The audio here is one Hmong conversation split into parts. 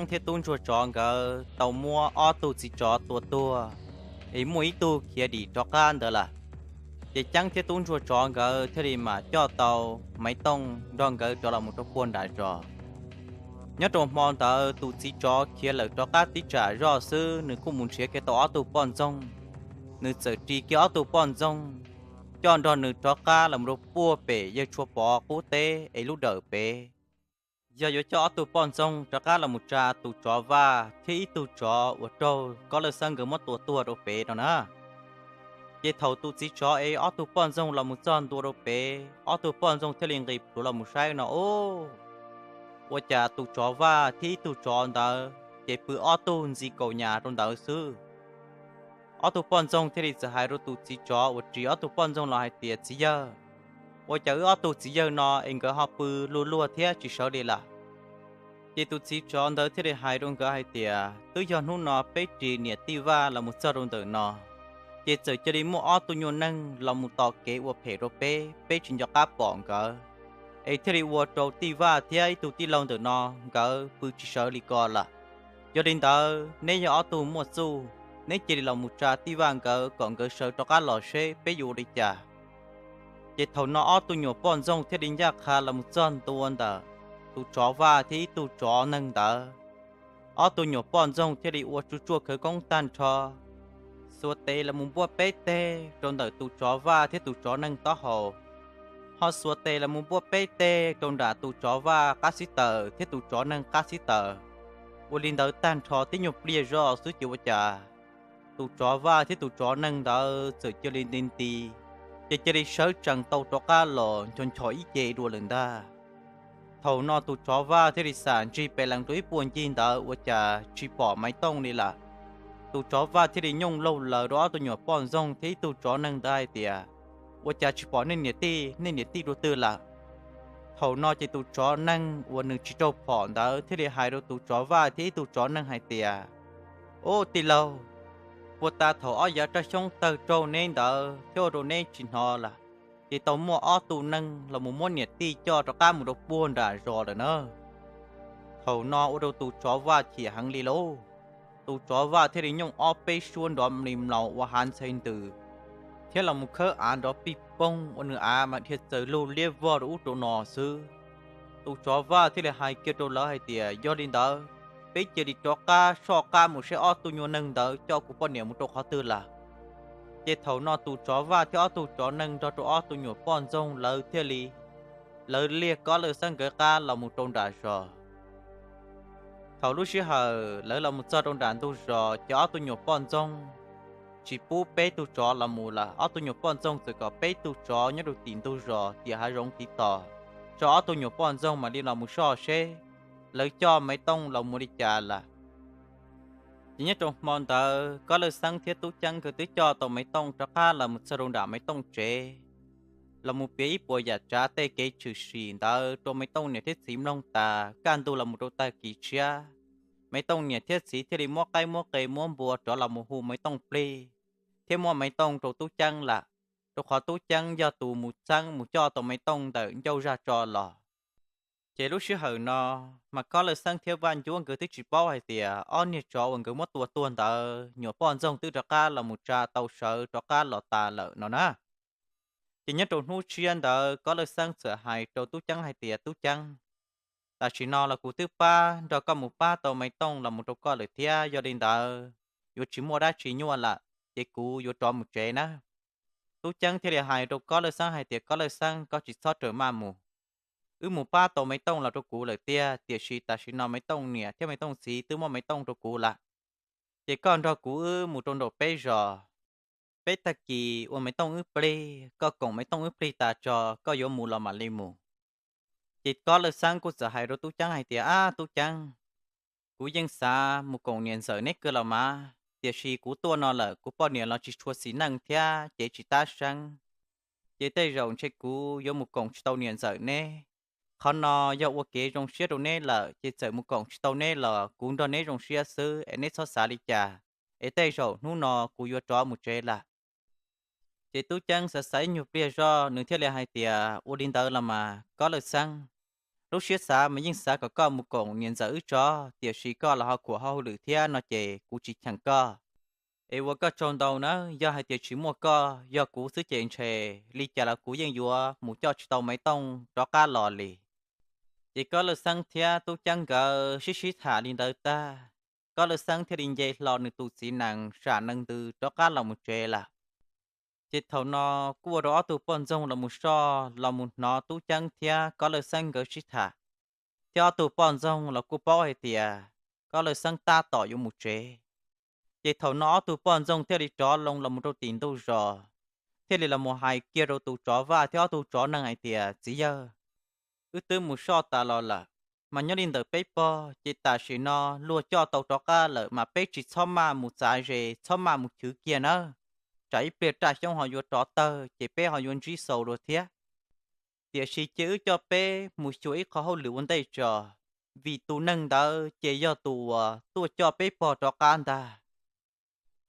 Ceeb thiab tub ntsuag tsov nkawd tau muab ob tug txiv tsov tua tuag, es muaj ib tug khiav dim rov qab ntawd lawm. Ces Ceeb thiab tub ntsuag tsov nkawd thiaj li mam coj tau Maiv Tooj nrog nkawd rov los mus rau puag nram zos. Nyob rau hmo ntawd tus txiv tsov khiav lawm rov qab tib tsam zoj xwb, nws kuj mus nrhiav kiag tau ob tug poj ntxoog, nws txawm ris kiag ob tug poj ntxoog coj nrog nws rov qab los rau puag pem yawg Tshuaj Pov qub teb es lub dawm pem. Yog yuav coj ob tug poj ntxoog rov qab los mus tsa tus tsov Vaj thiab ib tug tsov uas raug Kob Lawj Xeeb nkawd muab tua tuag rau pem no na. Ces thaum tus txiv tsov es ob tug poj ntxoog los mus txog ntua rau pem, ob tug poj ntxoog thiaj li nqis plhuav los mus saib no, ub, ua cas tus tsov Vaj thiab ib tug tsov ntawd ces pw ob tug ntxi kaus nyas rau ntawd xwb. Ob tug poj ntxoog thiaj li txawm hais rau tus txiv tsov uas ris ob tug poj ntxoog los hais tias, Txiv yawg, ua cas wb ob tug txiv yawg no es nkawd ho pw luag luag thiab tsis sawv li lawm? Ces tus txiv tsov ntawd thiaj li hais rau nkawd hais tias, Twb yog hnub no peb ris niam tij Vaj los mus txog rau ntawm no, ces txawm cia li muaj ob tug nyuag neeg los mus tos kev ua phem rau peb, peb tsis nco qab pom nkawd, es thiaj li ua rau tij Vaj thiab ib tug tij laug ntawm no nkawd pw tsis sawv li ko lawm. Yog li ntawd neb yog ob tug muaj txuj, neb cia li los mus tsa tij Vaj nkawd kom nkawd sawv rov qab los seb peb yuav ua li cas. Ces thaum no ob tug nyuam poj ntxoog thiaj li ncaj qha los mus txog ntua ntawm tus tsov Vaj thiab ib tug tsov neeg ntawd. Ob tug nyuam poj ntxoog thiaj li ua tsuj tsuaj khawv koob tag nrho, xuas tes los mus npuaj peb teg rau ntawm tus tsov Vaj thiab tus tsov neeg taub hau, ho xuas tes los mus npuaj peb teg rau nram tus tsov Vaj qab xib taws thiab tus tsov neeg qab xib taws. Ua li ntawd tag nrho tib nyuag pliag zoj xwb ces ua cas tus tsov Vaj thiab tus tsov neeg ntawd txawm cia li nti nti, ces cia li sawv tsees tau rov qab los ncho nchos ib ce dua lawm ntag. Thaum no tus tsov Vaj thiaj li xam ntsig pes lees rau ib puag ncig ntawd ua cas tsis pom Maiv Tooj li lawm. Tus tsov Vaj thiaj li nyooj laug laws rau ob tug nyuam poj ntxoog thiab ib tug tsov neeg ntawd hais tias, Ua cas tsis pom nej niam tij, nej niam tij dua twg lawm? Thaum no ces tus tsov neeg uas nws tsis raug phom ntawd thiaj li hais rau tus tsov Vaj thiab ib tug tsov neeg hais tias, Ub tij laug, puag ta thaum ob yav raj xyoob tawg raug neb ntawd thiab ua rau neb tsis hnov lawm, ces tau muaj ob tug neeg los mus muab niam tij coj rov qab mus rau puag nram zos lawm na. Thaum no ua rau tus tsov Vaj chim heev li lauj. Tus tsov Vaj thiaj li nyooj ob peb suab nrov mlis mlaus ua hav ntxhe ntws, thiab los mus khawb av nrov pij poog ua nws av mas dhia txawm lug liab vog rau ub rau no xwb. Tus tsov Vaj thiaj li hais kiag rau lawv hais tias, Yog li ntawd, peb cia li rov qab soj qab mus seb ob tug nyuag neeg ntawd coj kuv poj niam mus rau qhov twg lawm. Ces thaum no tus tsov Vaj thiab ob tug tsov neeg nrog rau ob tug nyuam poj ntxoog lawv thiaj li, lawv liaj Kob Lawj Xeeb nkawd qab los mus rau nram zos. Thaum lub sij hawm lawv los mus txog rau nram ntug zos ces ob tug nyuam poj ntxoog tsis pub peb tug tsov los mus lawm, ob tug nyuam poj ntxoog txawm kom peb tug tsov nyob rau tim ntug zos tim hav zoov tiv tos, tso ob tug nyuam poj ntxoog mam li los mus soj seb lawv coj Maiv Tooj los mus li cas lawm. Ces nyob rau hmo ntawd Kob Lawj Xeeb thiab Tub Ceeb nkawd twb coj tau Maiv Tooj rov qab los mus txog rau nram Maiv Tooj tsev, los mus piav ib puas yam tsav tej kev tshwm sim ntawd rau Maiv Tooj niam thiab txiv mloog tas, kaj ntug los mus rau tag kis tshiab, Maiv Tooj niam thiab txiv thiaj li muab qaib muab qe muab npua rov los mus hu Maiv Tooj plig, thiab muab Maiv Tooj rau Tub Ceeb lawm, rau qhov Tub Ceeb yog tus mus txeeb mus coj tau Maiv Tooj ntawm ncauj zaj tso los. Ces lub sij hawm no mas Kob Lawj Xeeb thiab Vaj Ncuab nkawd twb tsis paub hais tias ob niag tsov uas nkawd muab tua tuag ntawd nyuam poj ntxoog twb rov qab los mus tsa tau sawv rov qab los tas lawm no na. Ces nyob rau hnub tshiab ntawd Kob Lawj Xeeb txawm hais rau Tub Ceeb hais tias, Tub Ceeb, tam sim no los kuv twb pab nrog koj mus pab tau Maiv Tooj los mus rau koj lawm thiab, yog li ntawd yuav tsis muaj dab tsi nyuaj lawm, ces kuv yuav rov mus tsev na. Tub Ceeb thiaj li hais rau Kob Lawj Xeeb hais tias, Kob Lawj Xeeb, koj tsis txhob rawm maj mus. Wb mus pab tau Maiv Tooj los rau kuv lawm tiag, tiam sis tam sim no Maiv Tooj niam thiab Maiv Tooj txiv twb muab Maiv Tooj rau kuv lawm. Ces koj nrog kuv wb mus rau nraum peb zos, peb tag kis ua Maiv Tooj wb plig, koj koom Maiv Tooj wb plig tas tso koj yuav mus los mam li mus. Ces Kob Lawj Xeeb kuj txawm hais rau Tub Ceeb hais tias, Ab Tub Ceeb, kuv yeej xav mus koom niam ntxawm neb kawg los mas, tiam sis kuv tuaj no lawm kuv poj niam los tsis tshua xis neej thiab cev tsis tab seeb, ces tej zaum ntshe kuv yuav mus koom tsis tau niam ntxawm neb. Qhov no yog ua kev zoo siab rau neb lawm, ces txawm mus koom tsis tau neb los kuv nrog neb zoo siab xwb es neb txhob xav li cas, es tej zaum hnub no kuv yuav rov mus tsev lawm. Ces Tub Ceeb xav xav ib nyuag pliag zoj nws thiaj li hais tias, Ua li ntawd los mas Kob Lawj Xeeb, Lub siab xav mas yeej xav kom koj mus koom niam ntxawm wb tso, tiam sis koj los ho khuam hauj lwm thiab no ces kuv tsis cheem koj. Es ua koj tsaug ntau nawb, yog hais tias tsis muaj koj, yog kuv xwb ces ntshe li cas los kuv yeej yuav mus coj tsis tau Maiv Tooj rov qab los li. Ces Kob Lawj Xeeb thiab Tub Ceeb nkawd sib sib tham li ntawd tag, Kob Lawj Xeeb thiaj li nce hlo nws tus txiv nees sam nees ntws rov qab los mus tsev lawm. Ces thaum no kuj ua rau ob tug poj ntxoog los mus soj los mus hnov Tub Ceeb thiab Kob Lawj Xeeb nkawd sib tham, thiab ob tug poj ntxoog los kuj paub hais tias Kob Lawj Xeeb tab tom yuav mus tsev. Ces thaum no ob tug poj ntxoog thiaj li rov loo los mus rau tim ntug zos, thiaj li los mus hais kiag rau tus tsov Vaj thiab ob tug tsov neeg hais tias, Txiv yawg, wb twb mus soj tas los lawm, mas nyob li ntawm peb pog ces tam sim no luag coj tau rov qab lawm mas peb tsis txhob maj mus txav ze, txhob maj mus chwv kiag nawb, tsam ib pliag raj xyoob ho yuav rov tawg ces peb ho yuav ntsib xaus dua thiab. Tiam sis cia wb coj peb mus xyuas ib qho hauj lwm ua ntej tso, vim tus neeg ntawd ces yog tus uas tuaj coj peb pog rov qab ntag.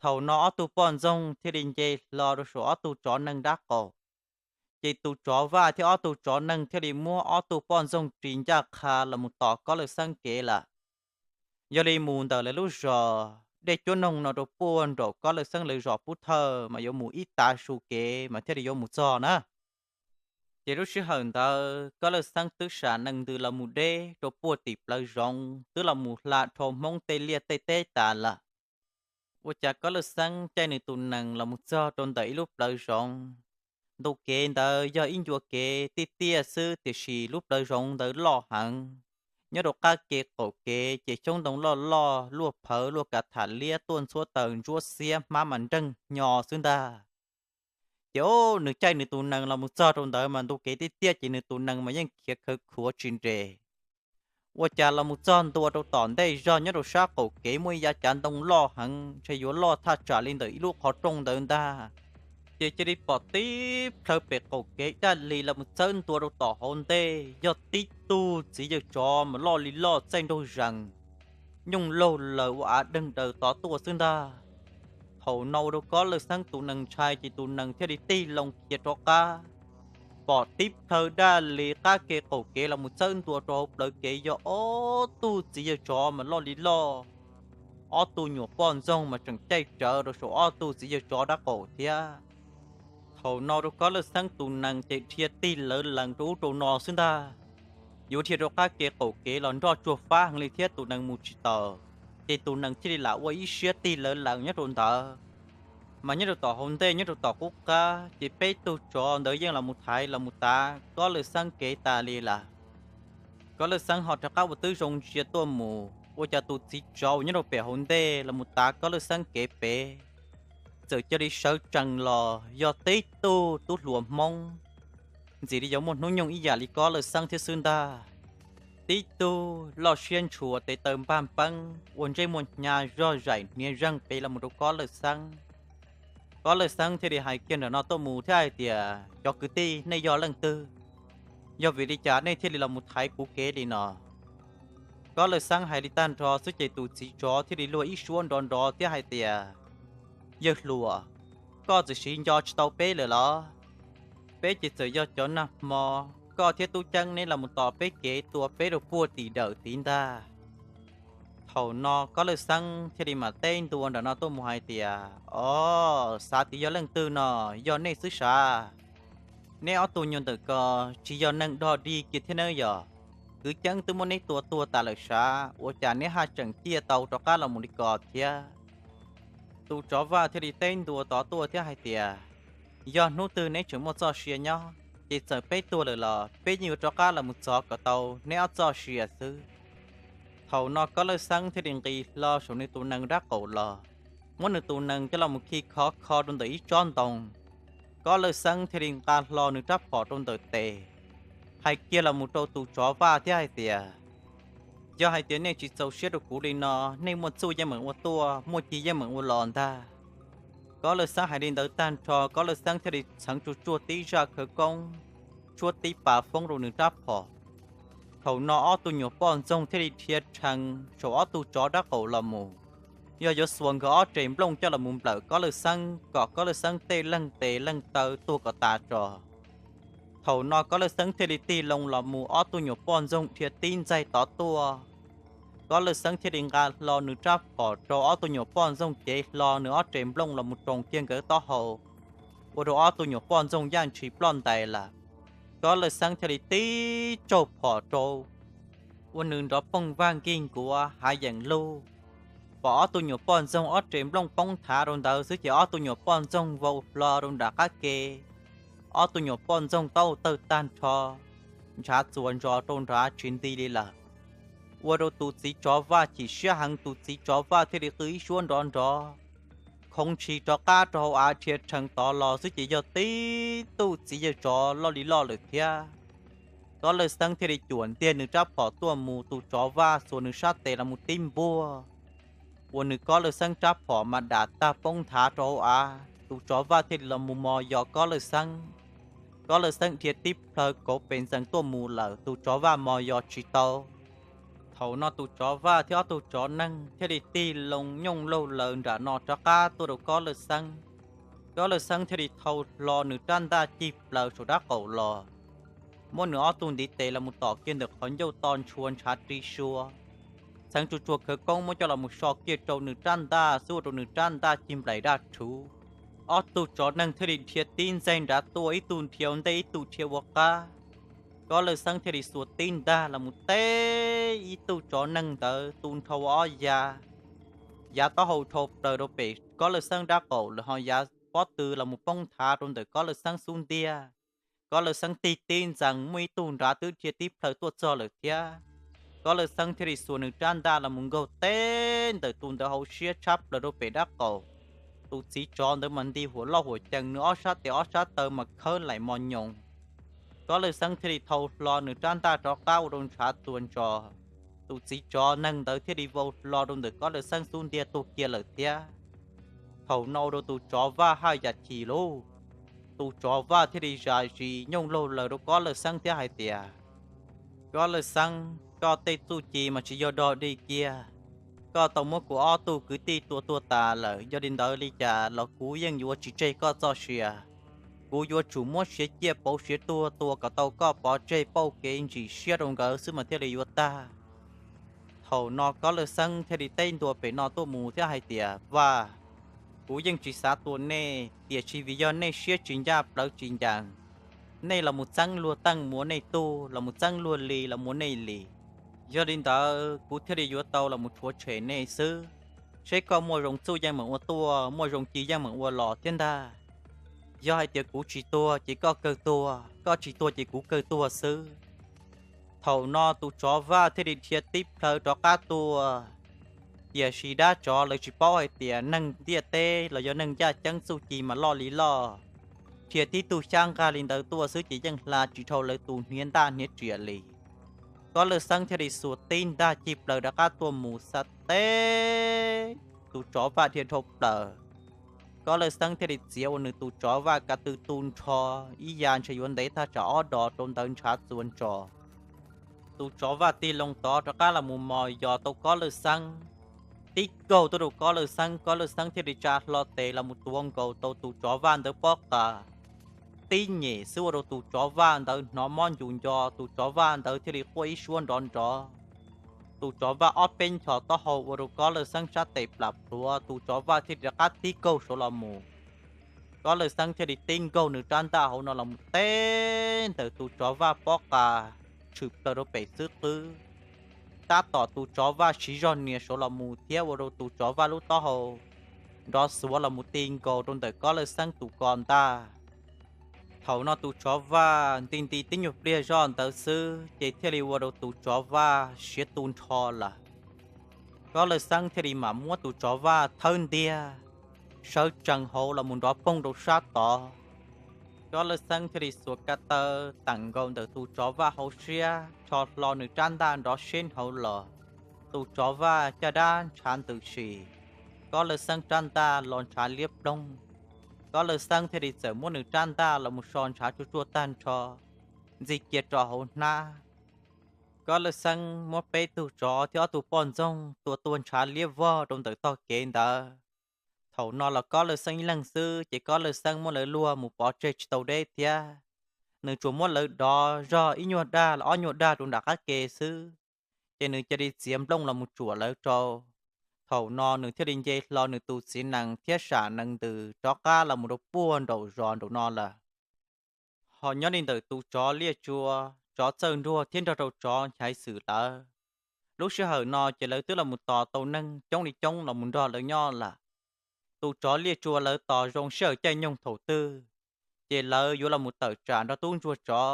Thaum no ob tug poj ntxoog thiaj li nce hlo rau saum ob tug tsov neeg dab qaum. Ces tus tsov Vaj thiab ob tug tsov neeg thiaj li muab ob tug poj ntxoog ris ncaj qha los mus tom Kob Lawj Xeeb kev lawm. Yog li mus ntawm lawv lub zos Dej Cuab Noog no rau puag nraum Kob Lawj Xeeb lawv zos pub thawj mas yuav mus ib tav su kev mas thiaj li yuav mus txog na. Ces lub sij hawm ntawd Kob Lawj Xeeb twb sam nees ntws los mus deb rau puag tim plawv zoov twb los mus hla dhau Hmoob tej liaj tej teb tas lawm. Ua cas Kob Lawj Xeeb caij nws tus nees los mus txog rau ntawm ib lub plawv zoov. Ntu kev ntawd yog ib ncua kev tiaj tiaj xwb tiam sis lub plawv zoov ntawd loj heev. Nyob rau qab ke qaum kev ces xyoob ntoo loj loj luaj phawv luaj kav tham liab tuaj ntxhuab taws ntsuab xiab hmab mas nreeg hnyo xwb ntag. Ces nws caij nws tus nees los mus txog rau ntawd mas ntu kev tiaj tiaj ces nws tus nees mas yeej khiav khawv khuav tsis nres. Ua cas los mus txog ntua rau tom ntej zog nyob rau sab qaum kev muaj ib yav cav ntoo loj heev ntshe yuav loj thaj tsam li ntawm ib lub qhov rooj ntawd ntag. Ces cia li pom tib plhaw pem qaum kev daj li los mus txawb ntua rau tom hauv ntej yog tib tug txiv yawg tsov mas loj li loj txaij nraug zees, nyooj laug laws ua av deeg daws tod tuaj xwb ntag. Thaum no ua rau Kob Lawj Xeeb tus nees ntshai ces tus nees thiaj li tig loo khiav rov qab. Pom tib plhaw daj li qab ke qaum kev los mus txawb ntua rau hauv plawv kev yog ob tug txiv yawg tsov mas loj li loj. Ob tug nyuam poj ntxoog mas tseem caij rawv rau saum ob tug txiv yawg tsov dab qaum thiab. Thaum no rau Kob Lawj Xeeb tus nees ces dhia tig lawv lees rau ub rau no xwb ntag. Yuav dhia rau qab ke qaum kev los nroj tsuag fab heev li thiab tus nees mus tsis taus, ces tus nees thiaj li lam ua ib siab tig lawv lees nyob rau ntawd. Mas nyob rau tom hauv ntej nyob rau tom qub qab ces peb tug tsov ntawd yeej los mus thaiv los mus tav Kob Lawj Xeeb kev tas li lawm. Kob Lawj Xeeb ho rov qab ua tib zoo ntsia tuaj mus ua cas tus txiv tsov uas nyob rau pem hauv ntej los mus tav Kob Lawj Xeeb kev pem txawm cia li sawv tsees los yog tib tug tub hluas Hmoob, ntxim li yuav muaj hnub nyoog ib yam li Kob Lawj Xeeb thiab xwb ntag. Tib tug loj siab ntshua tes taw npaj npeeb ua ntsej muag hnyav zog zaim hniav zeeg pem los mus rau Kob Lawj Xeeb. Kob Lawj Xeeb thiaj li hais kiag nram no tuaj mus thiab hais tias, Cov kwv tij, nej yog leej twg? Yog vim li cas nej thiaj li los mus thaiv kuv kev li no? Kob Lawj Xeeb hais li tag nrho xwb ces tus txiv tsov thiaj li luag ib suab nrov nrov thiab hais tias, Yawg hluas, koj txawm siv nco tsis tau peb lawm los? Peb ces txawm yog cov nag hmo, koj thiab Tub Ceeb neb los mus tos peb kev tua peb rau puag tim dawm tid ntag. Thaum no Kob Lawj Xeeb thiaj li mam teb ntua nram no tuaj mus hais tias, Os, xav tias yog leej twg no, yog nej xwb sav. Neb ob tug nyuag ntawm ko tsis yog neeg dog dig kiag thiab nawb yom? Kwv Ceeb twb muab neb tua tuag tas lawm sav, ua cas neb haj tseem ciaj tau rov qab los mus li ko thiab? Tus tsov Vaj thiaj li teb ntua tod tuaj thiab hais tias, Yog hnub twg neb tseem muaj txoj sia nyob ces txawm peb tuag lawm los peb yeej yuav rov qab los mus txov kom tau neb ob txoj sia xwb. Thaum no Kob Lawj Xeeb thiaj li nqis hlo saum nws tus nees dab qaum los, muab nws tus nees coj los mus khi khov kho rau ntawm ib tsob ntoo. Kob Lawj Xeeb thiaj li nqa hlo nws rab phom rau ntawm tes, hais kiag los mus rau tus tsov Vaj thiab hais tias, Yog hais tias nej tsis txaus siab rau kuv li no, nej muaj txuj yeej meem ua tuaj, muaj ci yeej meem ua los ntag. Kob Lawj Xeeb hais li ntawd tag nrho, Kob Lawj Xeeb thiaj li txheev tsuj tsuag tib zaj khawv koob, tshuab tib pas foob rau nws rab phom. Thaum no ob tug nyuam poj ntxoog thiaj li dhia rhees saum ob tug tsov dab qaum los mus, yog yuav xuas nkawd ob rev nplooj coj los mus nplawm Kob Lawj Xeeb kom Kob Lawj Xeeb tej leeg tes leeg taw tuag kom tas tso. Thaum no Kob Lawj Xeeb thiaj li tig loo los mus, ob tug nyuam poj ntxoog dhia tib ntxaig tod tuaj. Kob Lawj Xeeb thiaj li nqa hlo nws rab phom rau ob tug nyuam poj ntxoog cev hlo nws ob rev nplooj los mus roos kiag nkawd taub hau, ua rau ob tug nyuam poj ntxoog yaj ntshis ploj ntais lawm. Kob Lawj Xeeb thiaj li tib tsaug phom rau, ua nws nrov poog vag nkig nkuav hav yeem lug. Pom ob tug nyuam poj ntxoog ob rev nplooj poob thav rau ntawd xwb ces ob tug nyuam poj ntxoog vau hlo rau nram qab ke. Ob tug nyuam poj ntxoog taub hau tawg tag nrho, ntshav txuas ntsos rau nrad tsis nti li lawm. Ua rau tus txiv tsov vaj chim siab heev, tus txiv tsov vaj thiaj li qw ib suab nrov nrov. Khoov ntshis rov qab rau hauv av dhia rhees tod los xwb ces yog tib tug txiv yawg tsov loj li loj lawm thiab. Kob Lawj Xeeb thiaj li cuam ntiag nws rab phom tuaj mus, tus tsov vaj xuas nws sab tes los mus tib npuaj, ua nws Kob Lawj Xeeb rab phom mas dam tag poob nthav rau hauv av. Tus tsov vaj thiaj li los mus mos yos Kob Lawj Xeeb. Kob Lawj Xeeb dhia tib plhaw kauv pes ntxees tuaj mus lawm, tus tsov vaj mos yos tsis tau. Thaum no tus tsov vaj thiab ob tug tsov neeg thiaj li tig loo nyooj laug laws nram no rov qab tuaj rau Kob Lawj Xeeb. Kob Lawj Xeeb thiaj li thau hlo nws rab ntaj cig plaws saum dab qaum los, muab nws ob tug ntiv tes los mus tom kiag ntawm qhov ncauj to ntshua ntshav ri sua. Txheev tsuag tsuag khawv koob muab coj los mus so kiag rau nws rab ntaj xwb ua rau nws rab ntaj cig nplaim daj rhuv. Ob tug tsov neeg thiaj li dhia tib ntxaig nrad tuaj, ib tug dhia ua ntej ib tug dhia ua qab. Kob Lawj Xeeb thiaj li xuas tib ntaj los mus teb ib tug tsov neeg ntawd tu nrho ua ob yav. Yav taub hau dhau plaws rau pem Kob Lawj Xeeb dab qaum lawm, ho yav pob tw los mus poob nthav rau ntawm Kob Lawj Xeeb xub ntiag. Kob Lawj Xeeb tig tib ntxees, muaj ib tug nrad twb dhia tib plhaw tuaj txog lawm thiab. Kob Lawj Xeeb thiaj li xuas nws rab ntaj los mus nkaug teb ntawm tus ntawd hauv siab tshab plaws rau pem dab qaum. Tus txiv tsov ntawd mas nti huam loj huam cees, nws ob sab tes ob sab taw mas khawb laim mos nyoos. Kob Lawj Xeeb thiaj li thau hlo nws rab ntaj rov qab ua rau ntshav txuas ntsos. Tus txiv tsov neeg ntawd thiaj li vau hlo rau ntawm Kob Lawj Xeeb xub ntiag tuag kiag lawm thiab. Thaum no ua rau tus tsov vaj haj yam chim lauj. Tus tsov vaj thiaj li zam zis nyooj laug laws rau Kob Lawj Xeeb thiab hais tias, Kob Lawj Xeeb, koj tej txuj ci mas tsis yog dog dig kiag. Koj tau muab kuv ob tug kwv tij tua tuag tas lawm, yog li ntawd li cas los kuv yeej yuav tsis tseg koj txoj sia. Kuv yuav tsum muab siav ciaj pauv siav tuag tua kom tau koj pov tseg pauj kev ntsim siab rau nkawd xwb mas thiaj li yuav tag. Thaum no Kob Lawj Xeeb thiaj li teb ntua pem no tuaj mus thiab hais tias, Vaj, kuv yeej tsis xav tua nej, tiam sis vim yog nej siab tsis ncaj plawv tsis ncees, nej los mus txeeb luag teej mus ua nej tug, los mus txeeb luag li los mus ua nej li. Yog li ntawd kuv thiaj li yuav tau los mus rhuav tshem nej xwb, seb koj muaj zoo txuj yeej meem ua tuaj, muaj zoo ci yeej meem ua los thiab ntag. Yog hais tias kuv tsis tuag ces koj kawg tuag, koj tsis tuag ces kuv kawg tuag xwb. Thaum no tus tsov vaj thiaj li dhia tib plhaw rov qab tuaj. Tiam sis dab tsov lawv tsis paub hais tias neeg ntiaj teb los yog neeg ncaj ceeb txuj ci mas loj li loj, dhia tib tug xyab nqag li ntawd tuaj xwb ces yeej hla tsis dhau lawv tus hniav ntaj hniav riam li. Kob Lawj Xeeb thiaj li xuas tib ntaj cig plaws rov qab tuaj mus xav teb tus tsov vaj dhia dhau plaws. Kob Lawj Xeeb thiaj li txiav ua nws tus tsov vaj ka tw tu nrho, ib ya ntshe yuav ntev thaj tsam ob dos rau ntawd ntshav txuas ntsos. Tus tsov vaj tig loo tod rov qab los mus mos yos tau Kob Lawj Xeeb, tib kaug tuaj rau Kob Lawj Xeeb, Kob Lawj Xeeb thiaj li tsa hlo tes los mus tuav nkaus tau tus tsov vaj ntawd pob qa. Tib nyem xwb ua rau tus tsov vaj ntawd hnov mob ncus nco, tus tsov vaj ntawd thiaj li quaj ib suab nrov nrov. Tus tsov vaj ob peb nchos taub hau ua rau Kob Lawj Xeeb sab tes plam plhuav, tus tsov vaj thiaj li rov qab tib kaug saud los mus. Kob Lawj Xeeb thiaj li tib nkaug nws rab ntaj hauv no los mus teb ntawm tus tsov vaj pob qa tshwm plaws rau pem xwb qwb. Tab tom tus tsov vaj siv zog nias saud los mus thiab ua rau tus tsov vaj lub taub hau nrov xuav los mus ti nkaus rau ntawm Kob Lawj Xeeb tus ko ntaj. Thaum no tus tsov vaj nti nti tib nyuag pliag zoj ntawd xwb ces thiaj li ua rau tus tsov vaj siav tu nrho lawm. Kob Lawj Xeeb thiaj li mam muab tus tsov vaj thawb ntiag, sawv tsees hauv los mus nrov poog rau sab tod. Kob Lawj Xeeb thiaj li xuas ka taw teem nkaus ntawm tus tsov vaj hauv siab, rho hlo nws rab ntaj nrov seb hauv los. Tus tsov vaj caj dab ntshav ntws si, Kob Lawj Xeeb rab ntaj los ntshav liab ploog. Kob Lawj Xeeb thiaj li txawm muab nws rab ntaj los mus so ntshav tsuag tsuag tag nrho, ntxig kiag rau hauv hnab. Kob Lawj Xeeb muab peb tug tsov thiab ob tug poj ntxoog tua tuag ntshav liab vog rau ntawm tog kev ntawd. Thaum no los Kob Lawj Xeeb ib leeg xwb ces Kob Lawj Xeeb muab lawv luag mus pov tseg tsis tau deb thiab. nws tsuas muab lawv dov zog ib nyuag daj los ob nyuag daj rau nram qab ke xwb, ces nws cia li txiav nplooj los mus tsuam lawv rau. Thaum no nws thiaj li nce hlo nws tus txiv nees thiab sam nees ntws rov qab los mus rau puag nraum zos nraum no lawm. Ho nyob li ntawm tus tsov liaj tsua, tsov txawj nruag thiab nrog rau tsov nchaiv xwm lawv, lub sij hawm no ces lawv twb los mus tos tau neeg coob li coob los mus nrog lawv nyob lawm. Tus tsov liaj tsua lawv tos zoo sij hawm caij nyoog thaum twg, ces lawv yuav los mus tawm tsam nrog tub ntsuag tsov,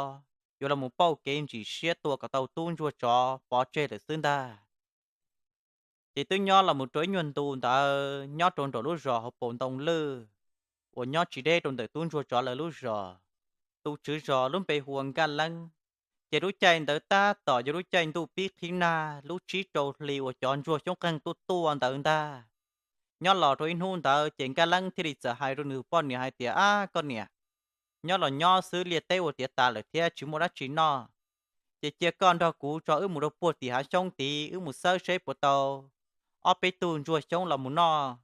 yuav los mus pauj kev ntsim siab tua kom tau tub ntsuag tsov pov tseg lawm xwb ntag. Ces twb nyob los mus rau ib nyuag ntu ntawd nyob rau nraum lub zos hauv paus ntoo lwj uas nyob tsis deb rau ntawm tub ntsuag tsov lawv lub zos. Tus tswv zos lub npe hu ua Nkaj Leeb. Ces lub caij ntawd tab tom yog lub caij ntuj pib qhib nag lub tsib rau hli uas cov ntsuag xyoob qeeg tuaj tuaj ntawd ntag. Nyob los rau ib hnub ntawd ces Nkaj Leeb thiaj li txawm hais rau nws poj niam hais tias, Ab koj niam, nyob los nyob xwb liaj teb ua tiav tas lawm thiab tsis muaj dab tsi noj, ces cia koj nrog kuv tso wb mus rau puag tim hav xyoob tid wb mus xawb seb puas tau ob peb tug ntsuag xyoob los mus noj,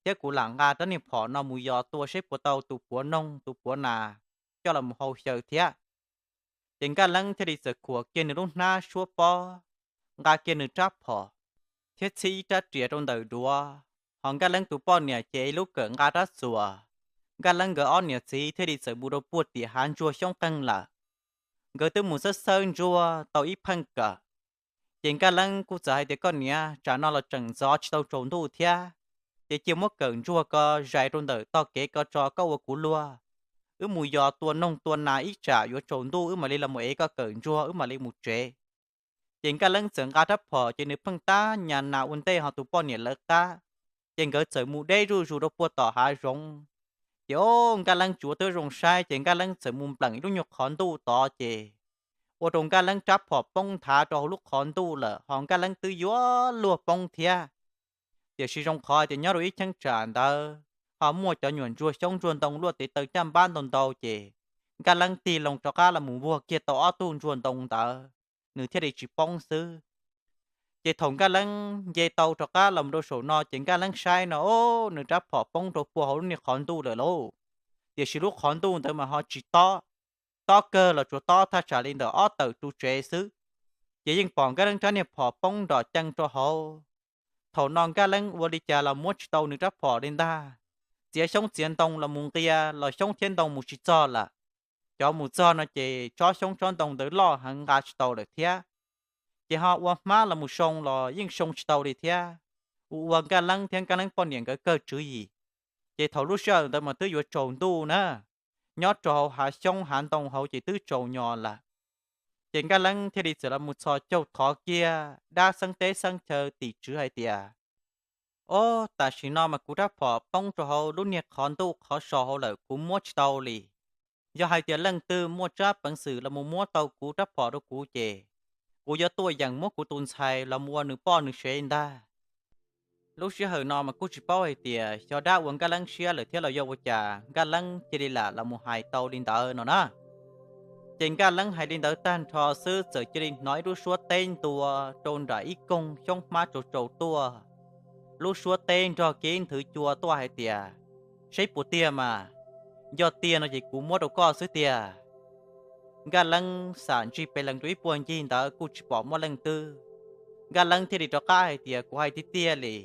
thiab kuv lam nqa rab niag phom no mus yos tua seb puas tau tus puav noog tus puav nas coj los mus hau xyaw thiab. Ces Nkaj Leeb thiaj li txawm khuam kiag nws lub hnab suab pob, nqa kiag nws rab phom, thiab txhib ib rab riam rau ntawm duav, ho Nkaj Leeb tus poj niam ces ib lub kawm nqa rab txuas. Nkaj Leeb nkawd ob niam txiv thiaj li txawm mus rau puag tim hav ntsuag xyoob qeeg lawm. Nkawd twb mus xawb xawb ntsuag tau ib pheej kawm, ces Nkaj Leeb kuj txawm hais tias, Koj niam, tsam no los tseem ntxov tsis tau tsaus ntuj thiab, ces cia muab kawm ntsuag ko zais rau ntawm tog kev ko tso koj ua kuv luag, wb mus yos tua noog tua nas ib tsam yuav tsaus ntuj wb mam li los mus ev koj kawm ntsuag wb mam li mus tsev. Ces Nkaj Leeb txawm nqa rab phom ces nws pheej tab nyas nas ua ntej ho tus poj niam lawv qab, ces nkawd txawm mus deb zuj zus rau puag tom hav zoov. Ces o, Nkaj Leeb tsuav twb zoo saib ces Nkaj Leeb txawm mus npleem ib lub nyuag qhov ntuj tod ces ua rau Nkaj Leeb rab phom poob nthav rau hauv lub qhov ntuj lawm ho Nkaj Leeb twb yuav luag poob thiab. Tiam sis zoo qhov tias nyob rau ib cheeb tsam ntawd ho muaj cov nyuam ntsuag xyoob ntsuag ntoo luaj tes taw caj npab ntau ntau ces Nkaj Leeb tig loo rov qab los mus vuag kiag tau ob tug ntsuag ntoo ntawd, nws thiaj li tsis poob xwb. Ces thaum Nkaj Leeb nce tau rov qab los rau saum no ces Nkaj Leeb saib no o, nws rab phom poob rau puag hauv lub niag qhov ntuj lawm lauj. Tiam sis lub qhov ntuj ntawd mas ho tsis tob, tob kawg los tsuas tob thaj tsam li ntawm ob tawm ru tsev xwb. Ces yeej pom Nkaj Leeb rab niag phom poob nrom cees rau hauv. Thaum no Nkaj Leeb ua li cas los muab tsis tau nws rab phom li ntag. Txiav xyoob txiav ntoo los mus nqia los xyoob thiab ntoo mus tsis txog lawm. Cov mus txog no ces tsob xyoob tsob ntoo ntawd loj heev nqa tsis tau lawm thiab. Ces ho ua hmab los mus soo los yeej soo tsis tau li thiab. Ua ua Nkaj Leeb thiab Nkaj Leeb poj niam nkawd kawg tswv yim. Ces thaum lub sij hawm ntawd mas twb yuav tsaus ntuj na, nyob rau hauv hav xyoob hav ntoo hauv ces twb tsaus nyos lawm. Ces Nkaj Leeb thiaj li txawm los mus txhos caug thov kiag dab xeeb teb xeeb chaw tim tswv hais tias, Ob, tam sim no mas kuv rab phom poob rau hauv lub niag qhov ntuj qhov so hauv lawm kuv muab tsis tau li. Yog hais tias leej twg muaj tsab peev xwm los mus muab tau kuv rab phom rau kuv ces kuv yuav tuaj yeem muab kuv tus ntxhais los mus ua nws poj nws sev ntag. Lub sij hawm no mas kuj tsis paub hais tias xyov dab ua Nkaj Leeb siab lawm thiab los yog ua cas Nkaj Leeb cia li lam los mus hais tau li ntawd no na. Ces Nkaj Leeb hais li ntawd tag nrho xwb txawm cia li hnov ib lub suab teb ntua rau nram ib koog xyoob hmab tsaus tsaus tuaj. Lub suab teb nrog kiag ib nthwv cua tuaj hais tias, Saib puas tiag mas, yog tiag no ces kuv muab rau koj xwb tiag. Nkaj Leeb xam ntsig pes lees rau ib puag ncig ntawd kuj tsis pom muaj leej twg. Nkaj Leeb thiaj li rov qab hais tias, Kuv hais tiag tiag li,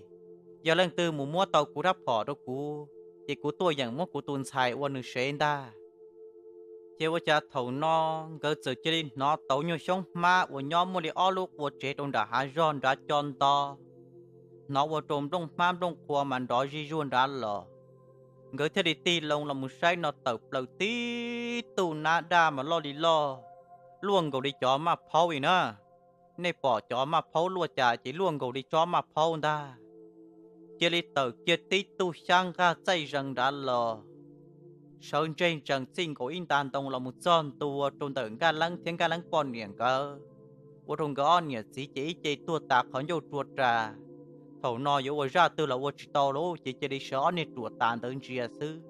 yog leej twg mus muab tau kuv rab phom rau kuv, ces kuv tuaj yeem muab kuv tus ntxhais ua nws sev ntag. Ces ua cas thaum no nkawd txawm cia li hnov tauv nyuag xyoob hmab uas nyob muaj li ob lub qua tsev rau nram hav zog nrad co nto, hnov ua rau nplooj hmab nplooj qhua mas nrov zij zuag nrad los. Nkawd thiaj li tig loo los mus saib no tawm plaws tib tug nab daj mas loj li loj, luaj nkaus li cov maj phaub li na. Nej pom cov maj phaub luaj cas ces luaj nkaus li tsob maj phaub ntag. Cia li tawm kiag tib tug xyab nqag txaij zees nrad los, sawv ntseg ntsees txij nkaus ib nta ntoo los mus txog ntua rau ntawm Nkaj Leeb thiab Nkaj Leeb poj niam nkawd, ua rau nkawd ob niam txiv ces ib ce tuag tas qhov ncauj rua ras. Thaum no yuav ua zaj twg los ua tsis tau lawm ces cia li sawv ob niag ruam tas ntawd ntsia xwb.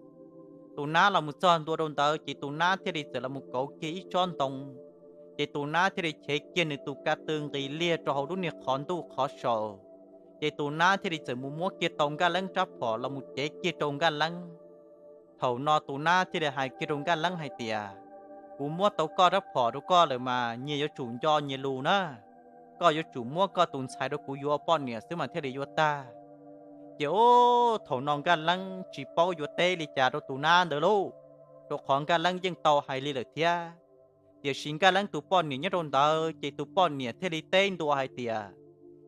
Tus nab los mus txog ntua rau ntawd ces tus nab thiaj li txawm los mus kauv kiag ib tsob ntoo, ces tus nab thiaj li chev kiag nws tus ka tw nqis liag rau hauv lub niag qhov ntuj qhov saus. Ces tus nab thiaj li txawm mus muab kiag tau Nkaj Leeb rab phom los mus cev kiag rau Nkaj Leeb. Thaum no tus nab thiaj li hais kiag rau Nkaj Leeb hais tias, Kuv muab tau koj rab phom rau koj lawm mas nyias yuav tsum nco nyias lus na. Koj yuav tsum muab koj tus ntxhais rau kuv yuav poj niam xwb mas thiaj li yuav tag. Ces ub, thaum no Nkaj Leeb tsis paub yuav teb li cas rau tus nab ntawd lauj, rau qhov Nkaj Leeb yeej tau hais li lawm thiab. Tiam sis Nkaj Leeb tus poj niam nyob rau ntawd ces tus poj niam thiaj li teb ntua hais tias,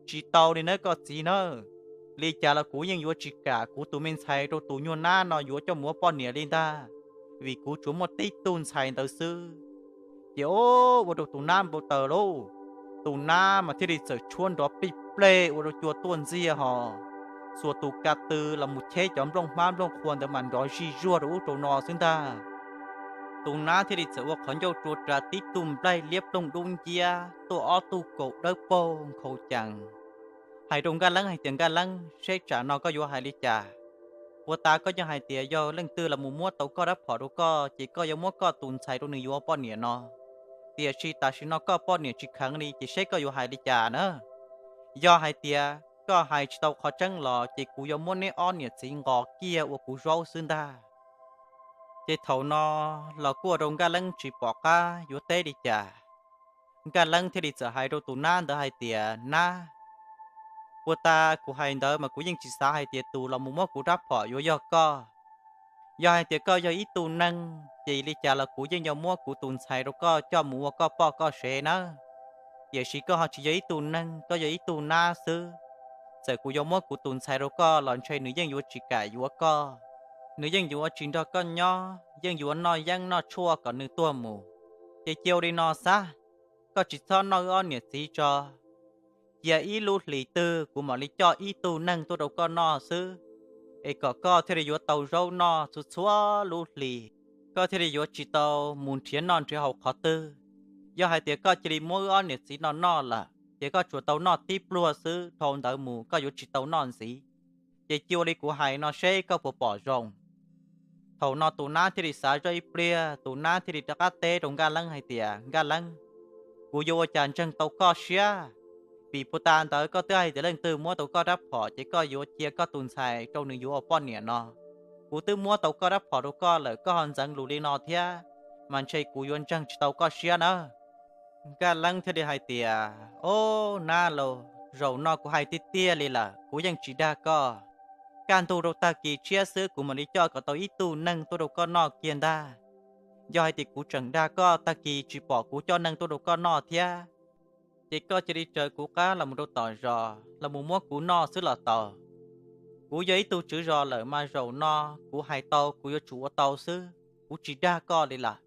tsis tau li nawb koj txiv nawb, li cas los kuv yeej yuav tsis kam kuv tus me ntxhais rau tus nyuag nab no yuav coj mus ua poj niam li ntag, vim kuv tsuas muaj tib tug ntxhais ntawd xwb. Ces ub, ua rau tus nab npau taws lauj, tus nab mas thiaj li txawm tshuab nrov plig pleg ua rau cua tuaj ntxiag hos, xuas tus ka tw los mus cheb cov nplooj hmab nplooj qhua ntawd mas nrov zij zuag rau ub rau no xwb ntag. Tus nab thiaj li txawm ua qhov ncauj rua ras tib tug nplaig liab ploog dub nciab tuaj ob tug kaus dawb paug nkhaus cees, hais rau Nkaj Leeb hais tias, Nkaj Leeb, seb tsam no koj yuav hais li cas? Puag ta koj yeej hais tias yog leej twg los mus muab tau koj rab phom rau koj ces koj yuav muab koj tus ntxhais rau nws yuav poj niam no. Tiam sis tam sim no koj poj niam tsis kheev li ces seb koj yuav hais li cas na? Yog hais tias koj hais tsis tau qhov tseeb los ces kuv yuav muab neb ob niam txiv nqos kiag ua kuv zaub xwb ntag. Ces thaum no los kuj ua rau Nkaj Leeb tsis pom qab yuav teb li cas. Nkaj Leeb thiaj li txawm hais rau tus nab ntawd hais tias, Nab, puag ta kuv hais ntawd mas kuv yeej tsis xav hais tias tus los mus muab kuv rab phom yuav yog koj. Yog hais tias koj yog ib tug neeg ces li cas los kuv yeej yuav muab kuv tus ntxhais rau koj coj mus ua koj poj koj sev nawb. Tiam sis koj ho tsis yog ib tug neeg, koj yog ib tug nab xwb. Txawm kuv yuav muab kuv tus ntxhais rau koj los ntshe nws yeej yuav tsis kam yuav koj. Nws yeej yuav tsis nrog koj nyob, yeej yuav noj yeeb noj tshuaj kom nws tuag mus. Ces cia ua li no xav, koj tsis txhob noj wb ob niam txiv tso. Cia ib lub hlis twg kuv mam li coj ib tug neeg tuaj rau koj noj xwb, es kom koj thiaj li yuav tau zaub noj txhua txhua lub hlis, koj thiaj li yuav tsis tau mus nrhiav noj nrhiav haus qhov twg. Yog hais tias koj cia li muab wb ob niam txiv no noj lawm ces koj tsuas tau noj tib pluag xwb, dhau ntawd mus koj yuav tsis tau noj ntxiv. Ces cia ua li kuv hais no seb koj puas pom zoo. Thaum no tus nab thiaj li xav zoj ib pliag, tus nab thiaj li rov qab teb rau Nkaj Leeb hais tias, Nkaj Leeb, kuv yuav ua cas ntseeg tau koj siab? Vim puag ta ntawd koj twb hais tias leej twg muab tau koj rab phom ces koj yuav cia koj tus ntxhais rau nws yuav ua poj niam no. Kuv twb muab tau koj rab phom rau koj lawm koj ho ntxeev lus li no thiab, mas ntshe kuv yuav ntseeg tsis tau koj siab nawb. Nkaj Leeb thiaj li hais tias, Ob, nab lauj, zaum no kuv hais tiag tiag li lawm, kuv yeej tsis dag koj. Kaj ntug rau tag kis tshiab xwb kuv mam li coj kom tau ib tug neeg tuaj rau koj noj kiag ntag. Yog hais tias kuv tseem dag koj, tag kis tsis pom kuv coj neeg tuaj rau koj noj thiab, ces koj cia li raws kuv qab los mus rau tom zos los mus muab kuv noj xwb los tau. Kuv yog ib tug tswv zos lawm mas zaum no kuv hais tau kuv yuav tsum ua tau xwb, kuv tsis dag koj li lawm.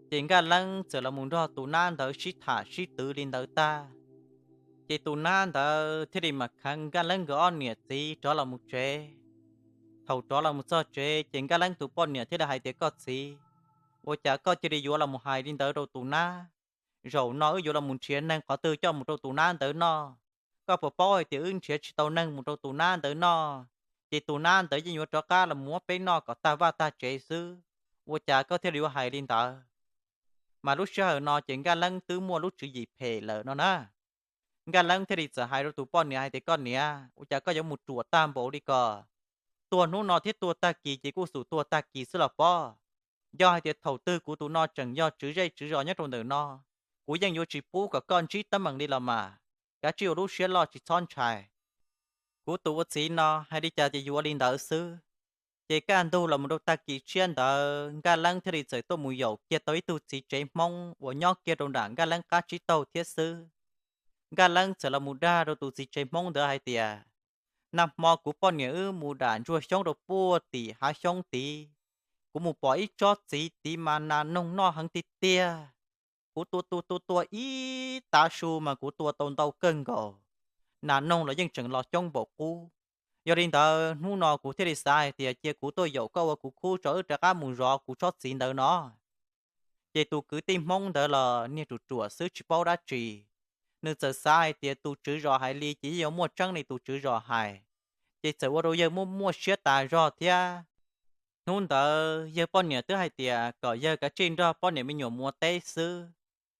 Ces Nkaj Leeb txawm los mus nrog tus nab ntawd sib tham sib twv li ntawd tag, ces tus nab ntawd thiaj li mam kheev Nkaj Leeb nkawd ob niam txiv rov los mus tsev. Thaum rov los mus txog tsev ces Nkaj Leeb tus poj niam thiaj li hais tias, Koj txiv, ua cas koj cia li yuav los mus hais li ntawd rau tus nab? Zaum no wb yuav los mus nrhiav neeg qhov twg coj mus rau tus nab ntawd noj? Koj puas paub hais tias wb nrhiav tsis tau neeg mus rau tus nab ntawd noj, ces tus nab ntawd yeej yuav rov qab los mus muab peb noj kom tag vaj tag tsev xwb. Ua cas koj thiaj li yuav hais li ntawd? Mas lub sij hawm no ces Nkaj Leeb twb muaj lub tswv yim phem lawm no na. Nkaj Leeb thiaj li txawm hais rau tus poj niam hais tias, Koj niam, ua cas koj yuav mus ruam tag npaum li ko? Tuag hnub no thiab tuag tag kis ces kuj xum tuag tag kis xwb los pob. Yog hais tias thaum twg kuv tus no tseem yog tswv zej tswv zos nyob rau ntawm no, kuv yeej yuav tsis pub kom koj ntsib teeb meem li los mas, kav tsij ua lub siab loj tsis txhob ntshai. Kuv tus ua txiv no hais li cas ces yuav li ntawd xwb. Ces kaj ntug los mus rau tag kis tshiab ntawd Nkaj Leeb thiaj li txawm tuaj mus yaum kiag tau ib tug txiv tsev Hmoob uas nyob kiag rau nram Nkaj Leeb qab tsib taug thiab xwb. Nkaj Leeb txawm los mus dag rau tus txiv tsev Hmoob ntawd hais tias, Nag hmo kuv poj niam wb mus dam ntsuag xyoob rau puag tim hav xyoob tid, kuv mus pom ib tsob txiv tid mas nas noog noj heev tiag tiag. Kuv tua tua tua tua ib tav su mas kuv tua tau ntau kawg nkaus, nas noog los yeej tseem los coob npaum qub. Yog li ntawd hnub no kuv thiaj li xav hais tias cia kuv tuaj yaum koj ua kuv khub tso wb rov qab mus zov kuv tsob txiv ntawd no. Ces tus kwv tij Hmoob ntawd los niag ruam ruam xwb tsis paub dab tsi, nws txawm xav hais tias tus tswv zos hais li ces yeej yuav muaj tseeb li tus tswv zos hais, ces txawm ua rau yawg muaj muaj siab tas zog thiab. Hnub ntawd yawg poj niam twb hais tias kom yawg kav tsij nrog poj niam me nyuam mus ua teb xwb,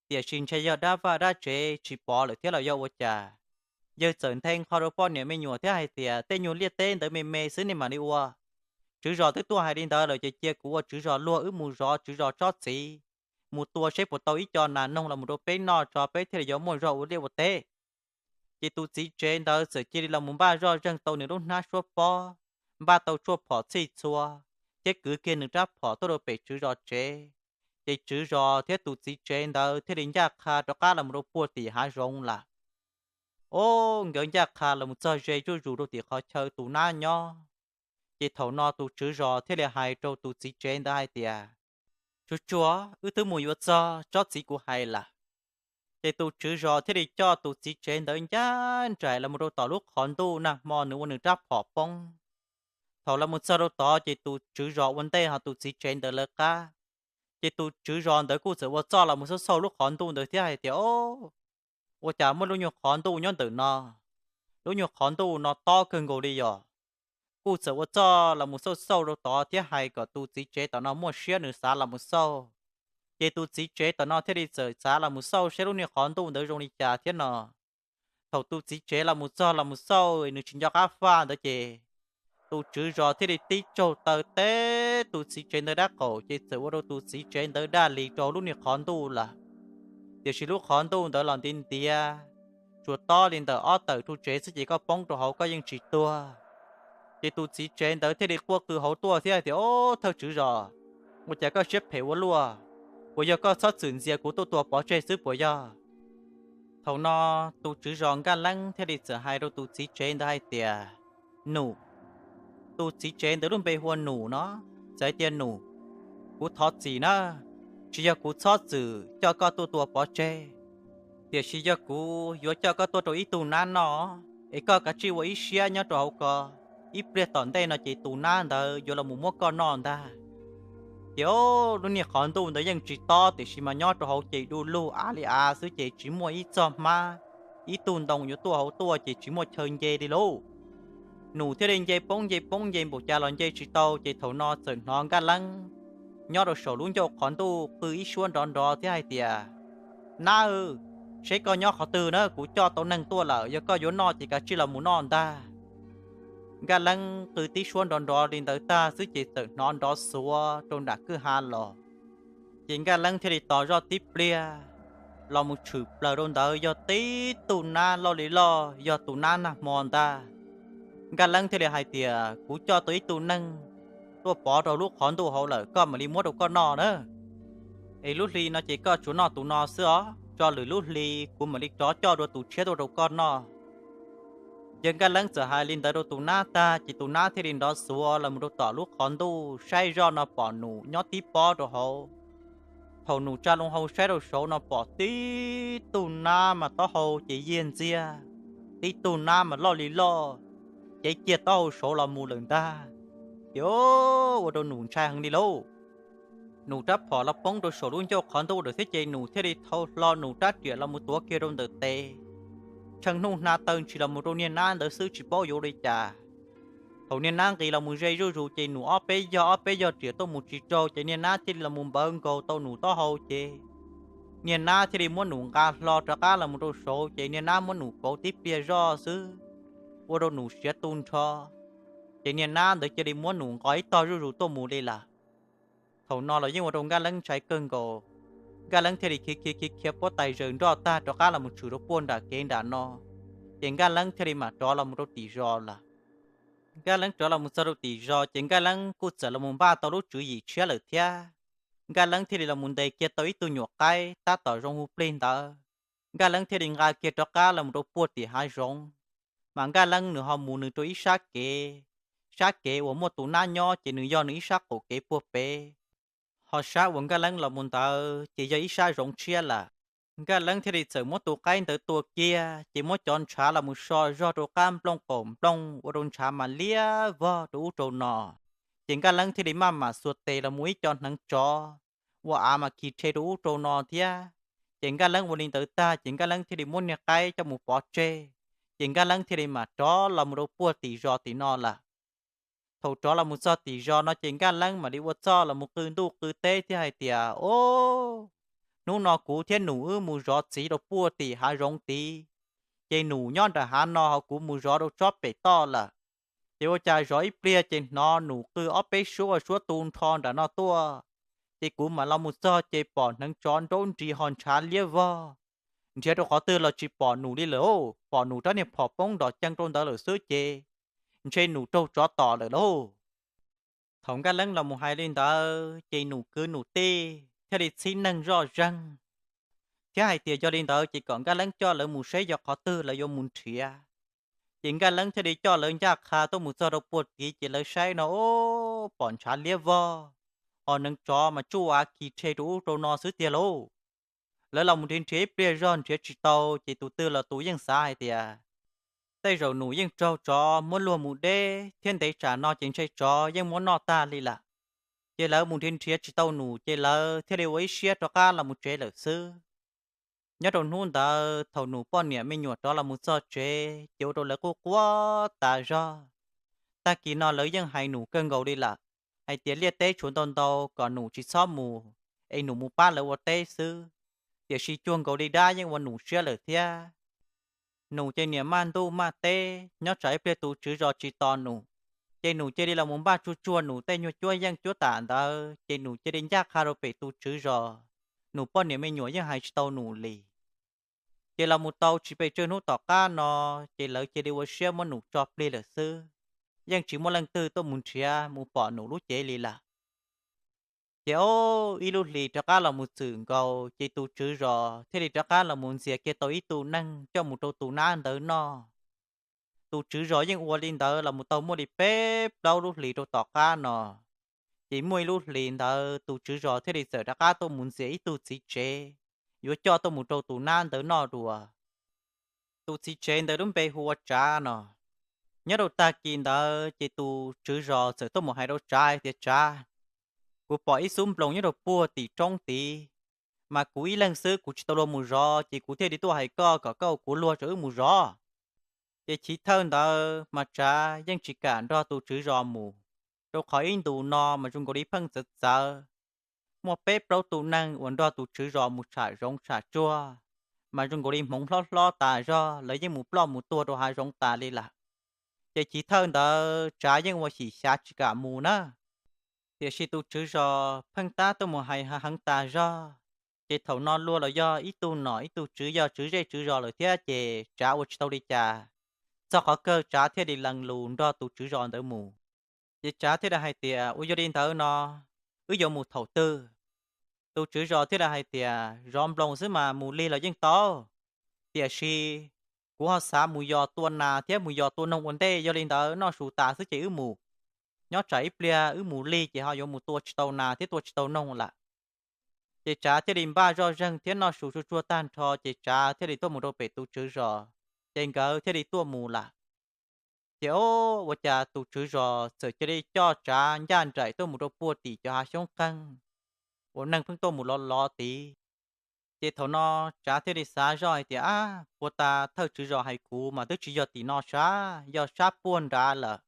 tiam sis ntshe yog dab vaj dab tsev tsis pov lawm thiab los yog ua cas. Yawg txawm nthe nqho rau poj niam me nyuam thiab hais tias, Tej nyuag liaj teb ntawd me me xwb nej mam li ua. Tswv zos twb tuaj hais li ntawd lawm ces cia kuv ua tswv zos luag wb mus zov tswv zos tsob txiv, mus tua seb puas tau ib co nas noog los mus rau peb noj tso peb thiaj li yuav muaj zog ua liaj ua teb. Ces tus txiv tsev ntawd txawm cia li los mus npaj zoj zeeg tau nws lub hnab suab pob, npaj tau tshuaj phom txhij txhua, thiab kwv kiag nws rab phom tuaj rau pem tswv zos tsev. Ces tswv zos thiab tus txiv tsev ntawd thiaj li ncaj qha rov qab los mus rau puag tim hav zoov lawm. Ob, nkawd ncaj qha los mus txog ze zuj zus rau tim qhov chaw tus nab nyob. Ces thaum no tus tswv zos thiaj li hais rau tus txiv tsev ntawd hais tias, Tsuag tsuag, wb twb mus yuav txog tsob txiv kuv hais lawm. Ces tus tswv zos thiaj li coj tus txiv tsev ntawd ncaj nraim los mus rau tom lub qhov ntuj nag hmo nws ua nws rab phom poob. Thaum los mus txog rau tod ces tus tswv zos ua ntej ho tus txiv tsev ntawd lawv qab. Ces tus tswv zos ntawd kuj txawm ua txuj los mus xauj xauj lub qhov ntuj ntawd thiab hais tias, Ob, ua cas muaj lub nyuag qhov ntuj nyob ntawm no? Lub nyuag qhov ntuj no tob kawg nkaus li yog. Kuj txawm ua txuj los mus xauj xauj rau tod thiab hais kom tus txiv tsev tom no muaj siab nws xav los mus xauj. Ces tus txiv tsev tom no thiaj li txawm xav los mus xauj seb lub niag qhov ntuj ntawd zoo li cas thiab no. Thaum tus txiv tsev los mus txog los mus xauj nws tsis nco qab faj ntawd ces tus tswv zos thiaj li tib tsaug taw teb tus txiv tsev ntawd dab qaum ces txawm ua rau tus txiv tsev ntawd daj li rau lub niag qhov ntuj lawm. Tiam sis lub qhov ntuj ntawd los nti ntiav, tsuas tob li ntawm ob tawm rau tsev xwb ces koj poob rau hauv koj yeej tsis tuag. Ces tus txiv tsev ntawd thiaj li quaj qw hauv tuaj thiab tias, Ob, thawj tswv zos, ua cas koj siab phem ua luaj? Puas yog koj txhob txwm ntxias kuv tuaj tua pov tseg xwb puas yog? Thaum no tus tswv zos Nkaj Leeb thiaj li txawm hais rau tus txiv tsev ntawd hais tias, Num, tus txiv tsev ntawd lub npe hu ua Num no, txawm hais tias, Num, kuv thov txim na, tsis yog kuv txhob txwm coj koj tuaj tua pov tseg, tiam sis yog kuv yuav coj koj tuaj rau ib tug nab noj, es koj kav tsij ua ib siab nyob rau hauv ko, ib pliag tom ntej no ces tus nab ntawd yuav los mus muab koj noj ntag. Ces lub niag qhov ntuj ntawd yeej tsis tob tiam sis mas nyob rau hauv ces du lug av li av xwb ces tsis muaj ib txoj hmab, ib tug ntoo yuav tuaj hauv tuaj ces tsis muaj chaw nce li lauj. Num thiaj li nce poob nce poob nce npaum cas los nce tsis tau ces thaum no txawm hnov Nkaj Leeb nyob rau saum lub ncauj qhov ntuj qw ib suab nrov nrov thiab hais tias, Nab, seb koj nyob qhov twg na, kuv coj tau neeg tuaj lawm, yog koj yuav noj ces kav tsij los mus noj ntag. Nkaj Leeb qw tib suab nrov nrov li ntawd tag xwb ces txawm hnov nrov xuav rau nram kwj ha los. Ces Nkaj Leeb thiaj li tos zoj tib pliag, los mus tshwm plaws rau ntawd yog tib tug nab loj li loj yog tus nab nag hmo ntag. Nkaj Leeb thiaj li hais tias, Kuv coj tau ib tug neeg tuaj pov rau lub qhov ntuj hauv lawm, koj mam li muab rau koj noj na. Es lub hli no ces koj tsuas noj tus no xwb os, tso lwm lub hli kuv mam li rov coj dua tus tshiab tuaj rau koj noj. Yog Nkaj Leeb txawm hais li ntawd rau tus nab tag ces tus nab thiaj li nrov xuav los mus rau tom lub qhov ntuj saib zoj no pom Num nyob tib pob rau hauv. Thaum Num tsa loo hau saib rau saud no pom tib tug nab mas taub hau ces yiag ntxiag, tib tug nab mas loj li loj, cev kiag taub hau saud los mus lawm ntag. Ces ua rau Num ntshai heev li lauj. Num rab phom los poob rau saum lub ncauj qhov ntuj lawm thiab ces Num thiaj li thau hlo Num rab riam los mus tuav kiag rau ntawm tes. Tsheej hnub hna taw ntshis los mus rau niag nab ntawd xwb tsis paub yuav li cas. Thaum niag nab nqis los mus ze zuj zus ces Num ob peb yog ob peb yog riam tuaj mus tsis raug ces niag nab thiaj li los mus npawv nkaus tau Num taub hau ces niag nab thiaj li muab Num nqa hlo rov qab los mus rau saud ces niag nab muab Num pauv tib pliag zoj xwb, ua rau Num siav tu nrho. Ces niag nab ntawd cia li muab Num nqos ib tog zuj zus tuaj mus li lawm. Thaum no los yeej ua rau Nkaj Leeb ntshai kawg nkaus. Nkaj Leeb thiaj li khiav khiav khiav khiav puab tais zaws nroj tag rov qab los mus tshwm rau puag nram kev nram no, ces Nkaj Leeb thiaj li mam rov los mus rau tim zos lawm. Nkaj Leeb rov los mus txog rau tim zos ces Nkaj Leeb kuj txawm los mus npaj tau lub tswv yim tshiab lawm thiab. Nkaj Leeb thiaj li los mus ntes kiag tau ib tug nyuam qaib tab tom zoo hu plig ntawd. Nkaj Leeb thiaj li nqa kiag rov qab los mus rau puag tim hav zoov, mas Nkaj Leeb nws ho mus nws rau ib sab kev, sab kev uas muaj tus nab nyob ces nws yog nws ib sab qaum kev puag pem. Ho sab uas Nkaj Leeb los mus ntawd ces yog ib sab zoov tshiab lawm. Nkaj Leeb thiaj li txawm muab tus qaib ntawd tua kiag ces muab cov ntshav los mus so zog rau qab nplooj qaum nplooj ua rau ntshav mas liab vog rau ub rau no. Ces Nkaj Leeb thiaj li maj mam xuas tes los mus ib co hneev tsov ua av mas khi rhe rau ub rau no thiab. Ces Nkaj Leeb ua li ntawd tag ces Nkaj Leeb thiaj li muab niag qaib coj mus pov tseg, ces Nkaj Leeb thiaj li mam rov los mus rau puag tim zos tim no lawm. Thaum rov los mus txog tim zos no ces Nkaj Leeb mam li ua txuj los mus qw ntuj qw teb thiab hais tias, Ob, hnub no kuv thiab Num wb mus zov txiv rau puag tim hav zoov tid, ces Num nyob nram hav no ho kuv mus zov rau tsob pem toj lawm. Ces ua cas zov ib pliag ces hnov Num qw ob peb suab ua suab tu nrho nram no tuaj. ces kuv mam los mus txog ces pom hneev tsov nraub nris ho ntshav liab vog, nrhiav rau qhov twg los tsis pom Nus li lawm. Pom Nus rab niag phom poob nrom cees rau ntawd lawm xwb ces ntshe Nus raug tsov tom lawm lauj. Thaum Nkaj Leeb los mus hais li ntawd ces Nus kwv Nus tij thiaj li txhib neeg zoj zeeg thiab hais tias yog li ntawd ces kom Nkaj Leeb coj lawv mus saib yog qhov twg lawv yuav mus nrhiav. Ces Nkaj Leeb thiaj li coj lawv ncaj qha tuaj mus txog rau puag tid ces lawv saib no, o, pom ntshav liab vog, ho hneev tsov mas tsuj av kis rhe rau ub rau no xwb tiag lauj. Lawv los mus nrhiav nrhiav ib pliag zog nrhiav tsis tau ces tus twg los tus yeej xav hais tias tej zaum Nus yeej raug tsov muab luag mus deb thiab ntev tsam no ces ntshe tsov yeej muab noj tag li lawm. Ces lawv mus nrhiav nrhiav tsis tau Nus ces lawv thiaj li ua ib siab rov qab los mus tsev lawm xwb. Nyob rau hnub ntawd thaum Nus poj niam me nyuam rov los mus txog tsev ces ua rau lawv quaj quaj tas zog. Tag kis no lawv yeej hais Nus kawg nkaus li lawm, hais tias liaj teb tshuav ntau ntau kom Nus tsis txhob mus, es Nus mus pab lawv ua teb xwb. Tiam sis cuag nkaus li dab yeej ua Nus siab lawm thiab. Nus ces niam maj ntuj maj teb, nyob tsam ib pliag tus tswv zos tsis tos Nus, ces Nus cia li los mus npaj tsuag tsuag Nus tej nyuag cuab yeej cuab tam ntawd ces Nus cia li ncaj qha rau pem tus tswv zos. Nus poj niam me nyuam yeej hais tsis tau Nus li. Ces los mus tau tsis pes tsawg hnub tom qab no, ces lawv cia li ua siab muab Nus tso plig lawm xwb, yeej tsis muaj leej twg tuaj mus nrhiav mus pom Nus lub cev li lawm. Ces o, ib lub hlis rov qab los mus txwm nkaus ces tus tswv zos thiaj li rov qab los mus ntxias kiag tau ib tug neeg coj mus rau tus nab ntawd noj. Tus tswv zos yeej ua li ntawd los mus tau muaj li peb plaub lub hlis rau tom qab no, ces muaj ib lub hlis ntawd tus tswv zos thiaj li txawm rov qab tuaj mus ntxias ib tug txiv tsev yuav coj tuaj mus rau tus nab ntawd noj dua. Tus txiv tsev ntawd lub npe hu ua Tsav no. Nyob rau tag kis ntawd ces tus tswv zos txawm tuaj mus hais rau Tsav hais tias, Tsav, kuv pom ib xub nploos nyob rau puag tim roob tid, mas kuv ib leeg xwb kuv tsis tau luag mus zov ces kuv thiaj li tuaj hais koj kom koj ua kuv luag rau wb mus zov. Ces chiv thawj ntawd mas Tsav yeej tsis kam nrog tus tswv zos mus, rau qhov ib ntus no mas zoo nkaus li pheej txawv txawv. Muaj peb plaub tug neeg uas nrog tus tswv zos mus tsham zoov tsham tsuag, mas zoo nkaus li hmoov hlob hlob tas zog lawv yeej mus ploj mus tuag rau hav zoov tas li lawm. Ces chiv thawj ntawd Tsav yeej ua xyim xyav tsis kam mus na. Tiam sis tus tswv zos pheej tab tuaj mus hais heev tas zog, ces thaum no luag los yog ib tug nom ib tug tswv yog tswv zej tswv zos lawm thiab ces Tsav ua tsis tau li cas. Txog qhov kawg Tsav thiaj li lees lus nrog tus tswv zos ntawd mus. Ces Tsav thiaj li hais tias, Ua yog li ntawd no, wb yuav mus thaum twg? Tus tswv zos thiaj li hais tias, Zov nploos xwb mas mus lig los yeej tau, tiam sis kuv ho xav mus yos tua nas thiab mus yos tua noog ua ntej, yog li ntawd noj su tas xwb ces wb mus. Nyob tsam ib pliag wb mus lig ces ho yuav mus tua tsis tau nas thiab tua tsis tau noog lawm. Ces Tsav thiaj li npaj zoj zeeg thiab noj su tsuag tsuag tag nrho ces Tsav thiaj li tuaj mus rau pem tus tswv zos, ces nkawd thiaj li tuaj mus lawm. Ces o, ua cas tus tswv zos txawm cia li coj Tsav ncaj nraim tuaj mus rau puag tim cov hav xyoob qeeg uas neeg pheej tuaj mus lov lov tid. Ces thaum no Tsav thiaj li xav zoj hais tias, Ab, puag ta thawj tswv zos hais kuv mas twb tsis yog tim no sab, yog sab puag nrad lawm.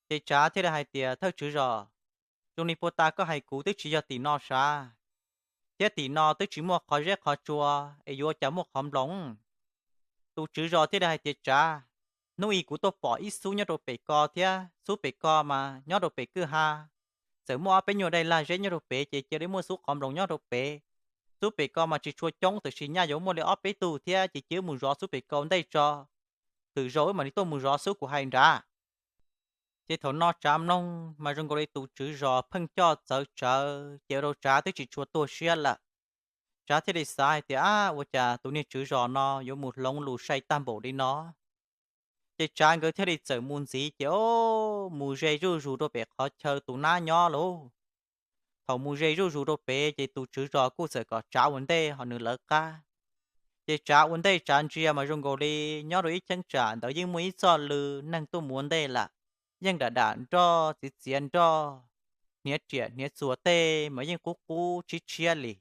Ces Tsav thiaj li hais tias, Thawj tswv zos, zoo li puag ta koj hais kuv twb tsis yog tim no sab, thiab tim no twb tsis muaj qhov zeb qhov tsua, es yuav cas muaj qhov nploos? Tus tswv zos thiaj li hais tias, Tsav, hnub i kuv tuaj pom ib xub nyob rau pem ko thiab, xub pem ko mas nyob rau pem kwj ha, txawm muaj ob peb nyuag daim lag zeb nyob rau pem ces cia li muaj xub qhov nploos nyob rau pem. Xub pem ko mas tsis tshua coob, tab sis nyaj yuav muaj li ob peb tug thiab, ces cia wb mus zov xub pem ko ua ntej tso, lwm zaus wb mam li tuaj mus zov xub kuv hais nrad. Ces thaum no Tsav mloog mas zoo nkaus li tus tswv zos pheej coj txawv tsawv, ces ua rau Tsav twb tsis tshua tuag siab lawm. Tsav thiaj li xav hais tias, Ab, ua cas tus niag tswv zos no yuav mus hloov lus sai tag npaum li no? Ces Tsav nkawd thiaj li txawm mus ntxiv, ces o, mus ze zuj zus rau pem qhov chaw tus nab nyob lauj. Thaum mus ze zuj zus rau pem ces tus tswv zos kuj txawm kom Tsav ua ntej ho nws lawv qab. Ces Tsav ua ntej Tsav ntsia mas zoo nkaus li nyob rau ib cheeb tsam ntawd yeej muaj ib txoj lw neeg tuaj mus ua ntej lawm, yeej dam dam nroj txiav txiav nroj, hniav riam hniav txuas tej mas yeej qub qub tshiab tshiab li.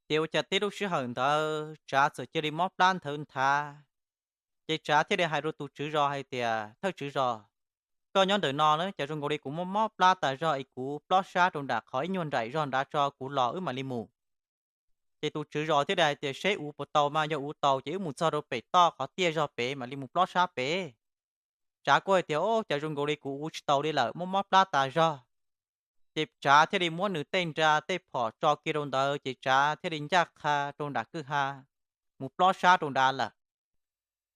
Ces ua cas tib lub sij hawm ntawd Tsav txawm cia li mob plab nthawv nthav. Ces Tsav thiaj li hais rau tus tswv zos hais tias, Thawj tswv zos, koj nyob ntawm no na, cas zoo nkaus li kuv mob mob plab tas zog es kuv plob sab rau nram qhov ib nyuag nraim zog nrad tso kuv los wb mam li mus. Ces tus tswv zos thiaj li hais tias, Seb uv puas tau mas, yog uv tau ces wb mus txog rau pem toj qhov tiaj zog pem mam li mus plob sab pem. Tsav kuj hais tias, O, cas zoo nkaus li kuv uv tsis tau li lawm, mob mob plab tas zog. Ces Tsav thiaj li muab nws tej nra tej phom tso kiag rau ntawd ces Tsav thiaj li ncaj qha rau nram kwj ha mus plob sab rau nrad lawm.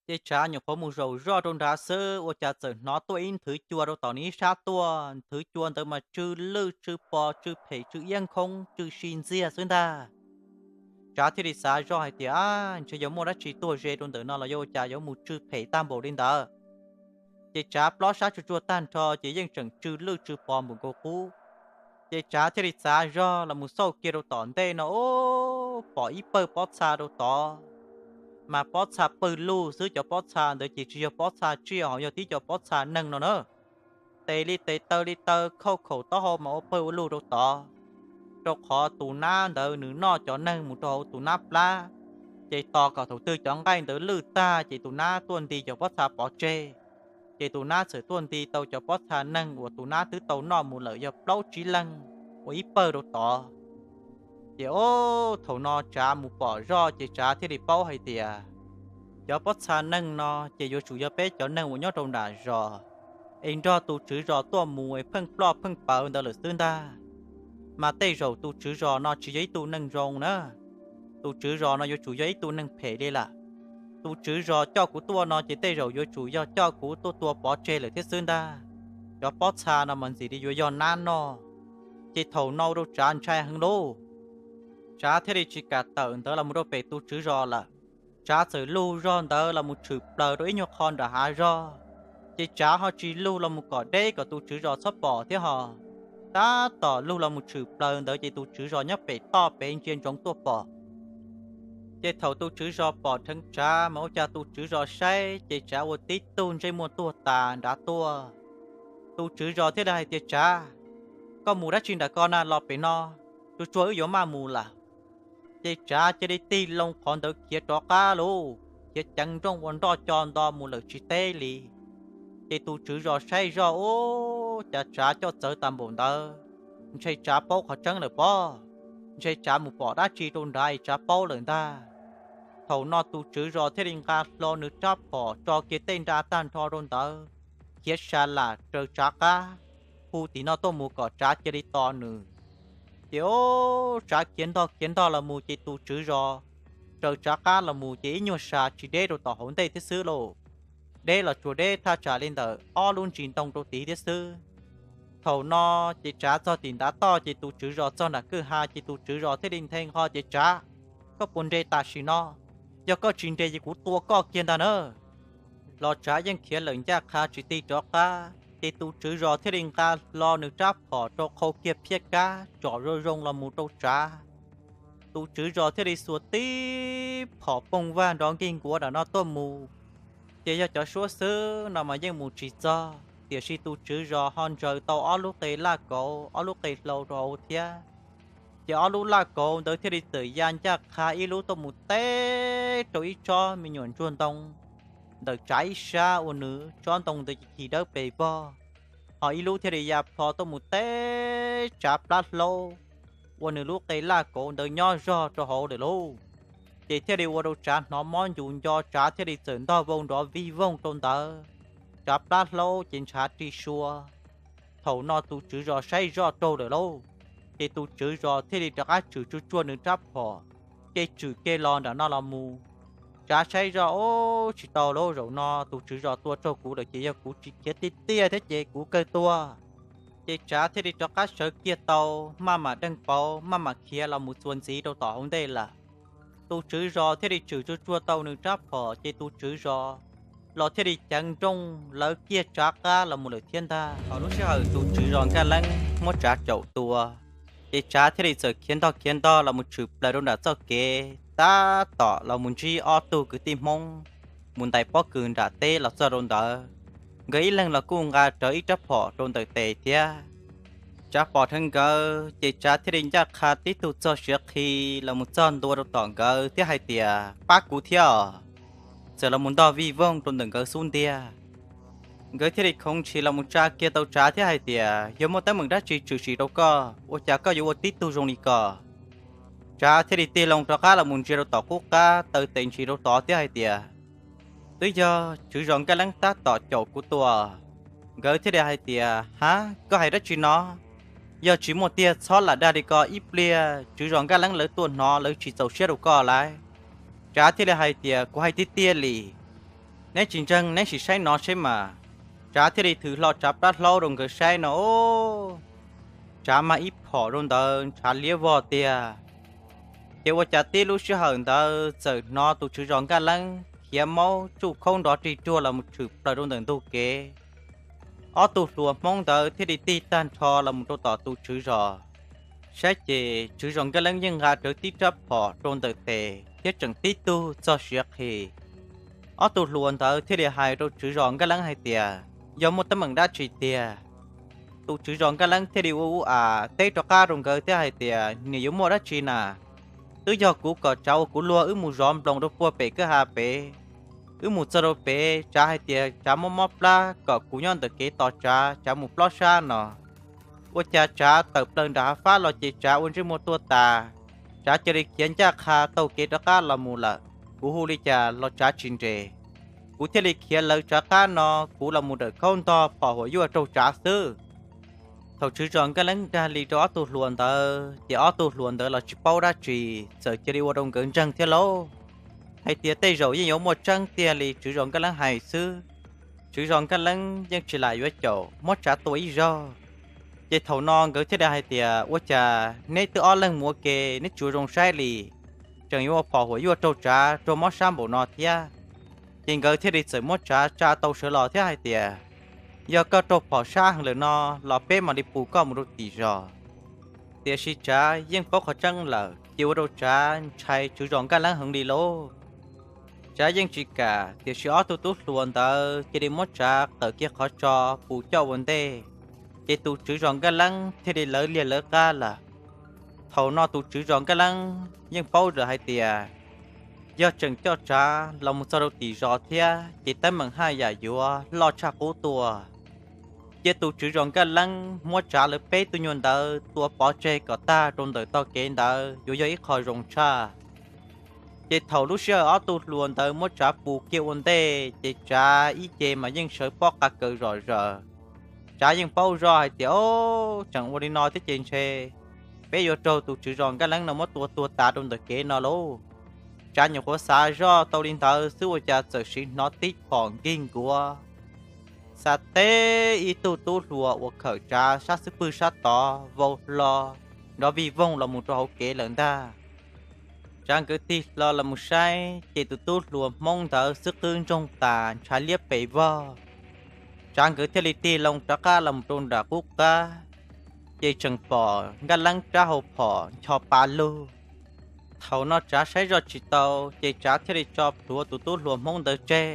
Ces Tsav nyuam qhuav mus zaum zoj rau nrad xwb ua cas txawm hnov tuaj ib nthwv cua rau tom nws ib sab tuaj, nthwv cua ntawd mas tsw lwj tsw pos tsw phem tsw iab nkhoob tsw si ntxiag xwb ntag. Tsav thiaj li xav zoj hais tias, Ab, ntshe yuav muaj dab tsi tuag ze rau ntawm no los yuav ua cas yuav mus tsw phem tag npaum li ntawd? Ces Tsav plob sab tsuag tsuag tag nrho ces yeej tseem tsw lwj tsw pos npaum nkaus qub. Ces Tsav thiaj li txav zog los mus xauj kiag rau tom ntej no, ub, pom ib pawg pob txha rau tod, mas pob txha pawg lug xwb, cov pob txha ntawd ces tsis yog pob txa tsiaj ho yog tib cov pob txha neeg no na. Tes li tes taw li taw khauj khaum taub hau mas ua pawg ua lug rau tod, rau qhov tus nab ntawd nws noj cov neeg mus rau hauv tus nab plab, ces tos kom thaum twg cov nqaij ntawd lwj tag ces tus nab tuaj nti cov pob txha pov tseg. Ces tus nab txawm tuaj nti tau cov pob txha neeg uas tus nab twb tau noj mus lawm yog plaub tsib leeg ua ib pawg rau tod. Ces ub, thaum no Tsav mus pom zoj ces Tsav thiaj li paub hais tias, cov pob txha neeg no ces yuav tsum yog peb cov neeg uas nyob rau nram zos es nrog tus tswv zos tuaj mus es pheej ploj pheej pawv ntawd lawm xwb ntag. Mas tej zaum tus tswv zos no tsis yog ib tug neeg zoo na. Tus tswv zos no yuav tsum yog ib tug neeg phem li lawm. Tus tswv zos coj kuv tuaj no ces tej zaum yuav tsum yog coj kuv tuaj tua pov tseg lawm thiab xwb ntag. Cov pob txha no mas ntxim li yuav yog nab noj. Ces thaum no ua rau Tsav ntshai heev lauj. Tsav thiaj li tsis kam tawm ntawd los mus rau pem tus tswv zos lawm. Tsav txawm lug zog ntawd los mus tshwm plaws rau ib nyuag qho nram hav zog. Ces Tsav ho tsis lug los mus kom deb kom tus tswv zos txhob pom thiab ho, tab tom lug los mus tshwm plaws ntawd ces tus tswv zos nyob pem toj pem ntsia ntsoov tuaj pom. Ces thaum tus tswv zos pom dheev Tsav mas ua cas tus tswv zos saib ces Tsav ua tib tug ntsej muag tuag tas nrad tuaj. Tus tswv zos thiaj li hais tias, Tsav, koj mus dab tsi nram ko na los pem no, tsuag tsuag wb yuav maj mus lawm. Ces Tsav cia li tig loo qhov ntawd khiav rov qab lauj, khiav ceev nrooj ua nroj co nto mus lawm tsis teb li. Ces tus tswv zos saib zoj, ub, cas Tsav coj txawv tas npaum ntawd, ntshe Tsav paub qhov tseeb lawm pob, ntshe Tsav mus pom dab tsi rau nrad es Tsav paub lawm ntag. Thaum no tus tswv zos thiaj li nqa hlo nws rab phom tso kiag tej nra tag nrho rau ntawd, khiav sa lam raws Tsav qab, hu tim no tuaj mus kom Tsav cia li tos nws. Ces ub, Tsav khiav ntog khiav ntog los mus ces tus tswv zos raws Tsav qab los mus ces ib nyuag sa tsis deb rau tom hauv ntej thiab xwb lauj. Deb los tsuas deb thaj tsam li ntawm ob lub ntsis ntoo rau tid thiab xwb. Thaum no ces Tsav txog tim ntav toj ces tus tswv zos txog nram kwj ha ces tus tswv zos thiaj li nthe nqho ces, Tsav, koj puas nres tam sim no? Yog koj tsis nres ces kuv tua koj kiag ntag na. Los Tsav yeej khiav lawm ncaj qha tsis tig rov qab ces tus tswv zos thiaj li nqa hlo nws rab phom rau qhau kiag phiaj kab tsom zoo zoo los mus rau Tsav. Tus tswv zos thiaj li xuas tib phom pooj vag nrov nkig nkuav nram no tuaj mus. Ces yog cov suab xwb no mas yeej mus tsis txog, tiam sis tus tswv zos ho ntsaws tau ob lub qe laj kauv ob lub qe hlau rau hauv thiab. Ces ob lub laj kauv ntawd thiaj li txawm ya ncaj qha ib lub tuaj mus teb rau ib tsob me nyuam ntsuag ntoo ntawm Tsav ib sab ua nws tsob ntoo ntawd ci ci dawb pes vog, ho ib lub thiaj li ya plho tuaj mus teb Tsav plab hlaub ua nws lub qe laj kauv ntawd nyob zog rau hauv lawm lauj. Ces thiaj li ua rau Tsav hnov mob ncus nco, Tsav thiaj li txawm ntog vau nrov vij voog rau ntawd, Tsav plab hlaub ces ntshav ri sua. Thaum no tus tswv zos saib zoj raug lawm lauj, ces tus tswv zos thiaj li rov qab tswm tsuag tsuag nws rab phom, kev tswm kev los nram no los mus. Tsav saib zoj, ub, tsis tau lauj, zaum no tus tswv zos tua raug kuv lawm ces yog kuv tsis khiav tiag tiag thiab ces kuv kawg tuag. Ces Tsav thiaj li rov qab sawv kiag tau, maj mam deeg pauv, maj mam khiav los mus txuas ntxiv rau tom hauv ntej lawm. Tus tswv zos thiaj li tswm tsuag tsuag tau nws rab phom ces tus tswv zos los thiaj li ceev nrooj lawv kiag Tsav qab los mus lawm thiab ntag. Thaum lub sij hawm tus tswv zos Nkaj Leeb muab Tsav caum tua, ces Tsav thiaj li txawm khiav ntog khiav ntog los mus tshwm plaws rau nram txoj kev tab tom los mus ntsib ob tug kwv tij Hmoob mus ntais pob kws nram teb los txog rau ntawd. Nkawd ib leeg los kuj nqa rawv ib rab phom rau ntawm tes thiab. Tsav pom dheev nkawd ces Tsav thiaj li ncaj qha tib tug txog siav qhi los mus txog ntua rau tom nkawd thiab hais tias, Pab kuv thiab os. Txawm los mus ntog vij voog rau ntawm nkawd xub ntiag. Nkawd thiaj li khoov ntshis los mus tsa kiag tau Tsav thiab hais tias, Yog muaj teeb meem dab tsi tshwm sim rau koj, ua cas koj yuav ua tib tug zoo li ko? Tsav thiaj li tig loo rov qab los mus ntsia rau tom qub qab taw tes ntshis rau tod thiab hais tias, Twb yog tswv zos Nkaj Leeb tab tom caum kuv tua. Nkawd thiaj li hais tias, Hab, koj hais dab tsi no? Yog tsis muaj tiag txhob lam dag li ko, ib pliag tswv zos Nkaj Leeb lawv tuaj hnov lawv tsis txaus siab rau koj lauj. Tsav thiaj li hais tias, Kuv hais tiag tiag li, neb tsis ntseeg neb sim saib no seb mas. Tsav thiaj li thws hlo Tsav plab hlaub rau nkawd saib no, Tsav mag ib phom rau ntawd ntshav liab vog tiag. Ces ua cas tib lub sij hawm ntawd txawm hnov tus tswv zos Nkaj Leeb khiav maub tsuj khaub nrov rig ruag los mus tshwm plaws rau ntawm ntug kev. Ob tug hluas Hmoob ntawd thiaj li tig tag nrho los mus rau tom tus tswv zos. Saib ces tswv zos Nkaj Leeb yeej nqa rawv tib rab phom rau ntawm tes thiab tseem tib tug txog siav qhi. Ob tug hluas ntawd thiaj li hais rau tswv zos Nkaj Leeb hais tias, Yog muaj teeb meem dab tsi tiag? Tus tswv zos Nkaj Leeb thiaj li ua ub a teb rov qab rau nkawd thiab hais tias, Nws yuav muaj dab tsi na? Twb yog kuv kom Tsav ua kuv luag wb mus zov nploos rau puag pem kwj ha pem. Wb mus txog rau pem, Tsav hais tias Tsav mob mob plab kom kuv nyob ntawm kev tos Tsav, Tsav mus plob sab no. Ua cas Tsav tawm plaws nram hav fab los ces Tsav ua ntsej muag tuag tas. Tsav cia li khiav ncaj qha taug kev rov qab los mus lawm. Kuv hu li cas los Tsav tsis nres. Kuv thiaj li khiav lawv Tsav qab no, kuv los mus dawm khaub ntog phom huam yuaj raug Tsav xwb. Thaum tswv zos Nkaj Leeb dag li rau ob tug hluas ntawd ces ob tug hluas ntawd los tsis paub dab tsi, txawm cia li ua rau nkawd ntseeg thiab lauj, hais tias tej zaum yeej yuav muaj tseeb tiag li tswv zos Nkaj Leeb hais xwb. Tswv zos Nkaj Leeb yeej tsis lam yuav caum, muab Tsav tua ib zaug. Ces thaum no nkawd thiaj li hais tias, Ua cas neb twb ob leeg mus ua ke neb tsis ua zoo saib li, tseem yuav ua phom huam yuaj raug Tsav raug mob sab npaum no thiab? Ces nkawd thiaj li txawm muab Tsav tsa tau sawv los thiab hais tias, Yog koj raug phom sab heev lawm no los peb mam li pus koj mus rau tim zos. Tiam sis Tsav yeej paub qhov tseeb lawm ces ua rau Tsav ntshai tswv zos Nkaj Leeb heev li lauj. Tsav yeej tsis kam, tiam sis ob tug tub hluas ntawd cia li muab Tsav qawm kiag qhov tso pus coj ua ntej, ces tus tswv zos Nkaj Leeb thiaj li lawv liag lawv qab lawm. Thaum no tus tswv zos Nkaj Leeb yeej paub lawm hais tias, yog tseem coj Tsav los mus txog rau tim zos thiab ces teeb meem haj yam yuav loj tshaj qub tuaj. Cia tus tswv zos Nkaj Leeb muab Tsav lawv peb tug nyuag ntawd tua pov tseg kom tag rau ntawm tog kev ntawd yuav yog ib qho zoo tshaj. Ces thaum lub sij hawm ob tug hluas ntawd muab Tsav pus kiag ua ntej ces Tsav ib ce mas yeej sawv pob qa kaws zom zaws. Tsav yeej paub zoj hais tias, Tseem ua li no thiab ces ntshe peb yuav raug tus tswv zos Nkaj Leeb no muab tua tuag tas rau ntawm kev no lauj. Tsav nyuam qhuav xav zoj tau li ntawd xwb ua cas txawm siv hnov tib phom nkig nkuav, xav teb ib tug tub hluas uas khawm Tsav sab xub pwg sab tod vau hlo nrov vij voog los mus rau hauv kev lawm ntag. Tsav nkawd tig hlo los mus saib ces tus tub hluas Hmoob ntawd xwb qwb ntsoog tas ntshav liab pes vog. Tsav nkawd thiaj li tig loo rov qab los mus rau nram qub qab, ces tseem pom Nkaj Leeb rab hau phom ncho pa lug. Thaum no Tsav saib zoj tsis tau ces Tsav thiaj li tso plhuav tus tub hluas Hmoob ntawd tseg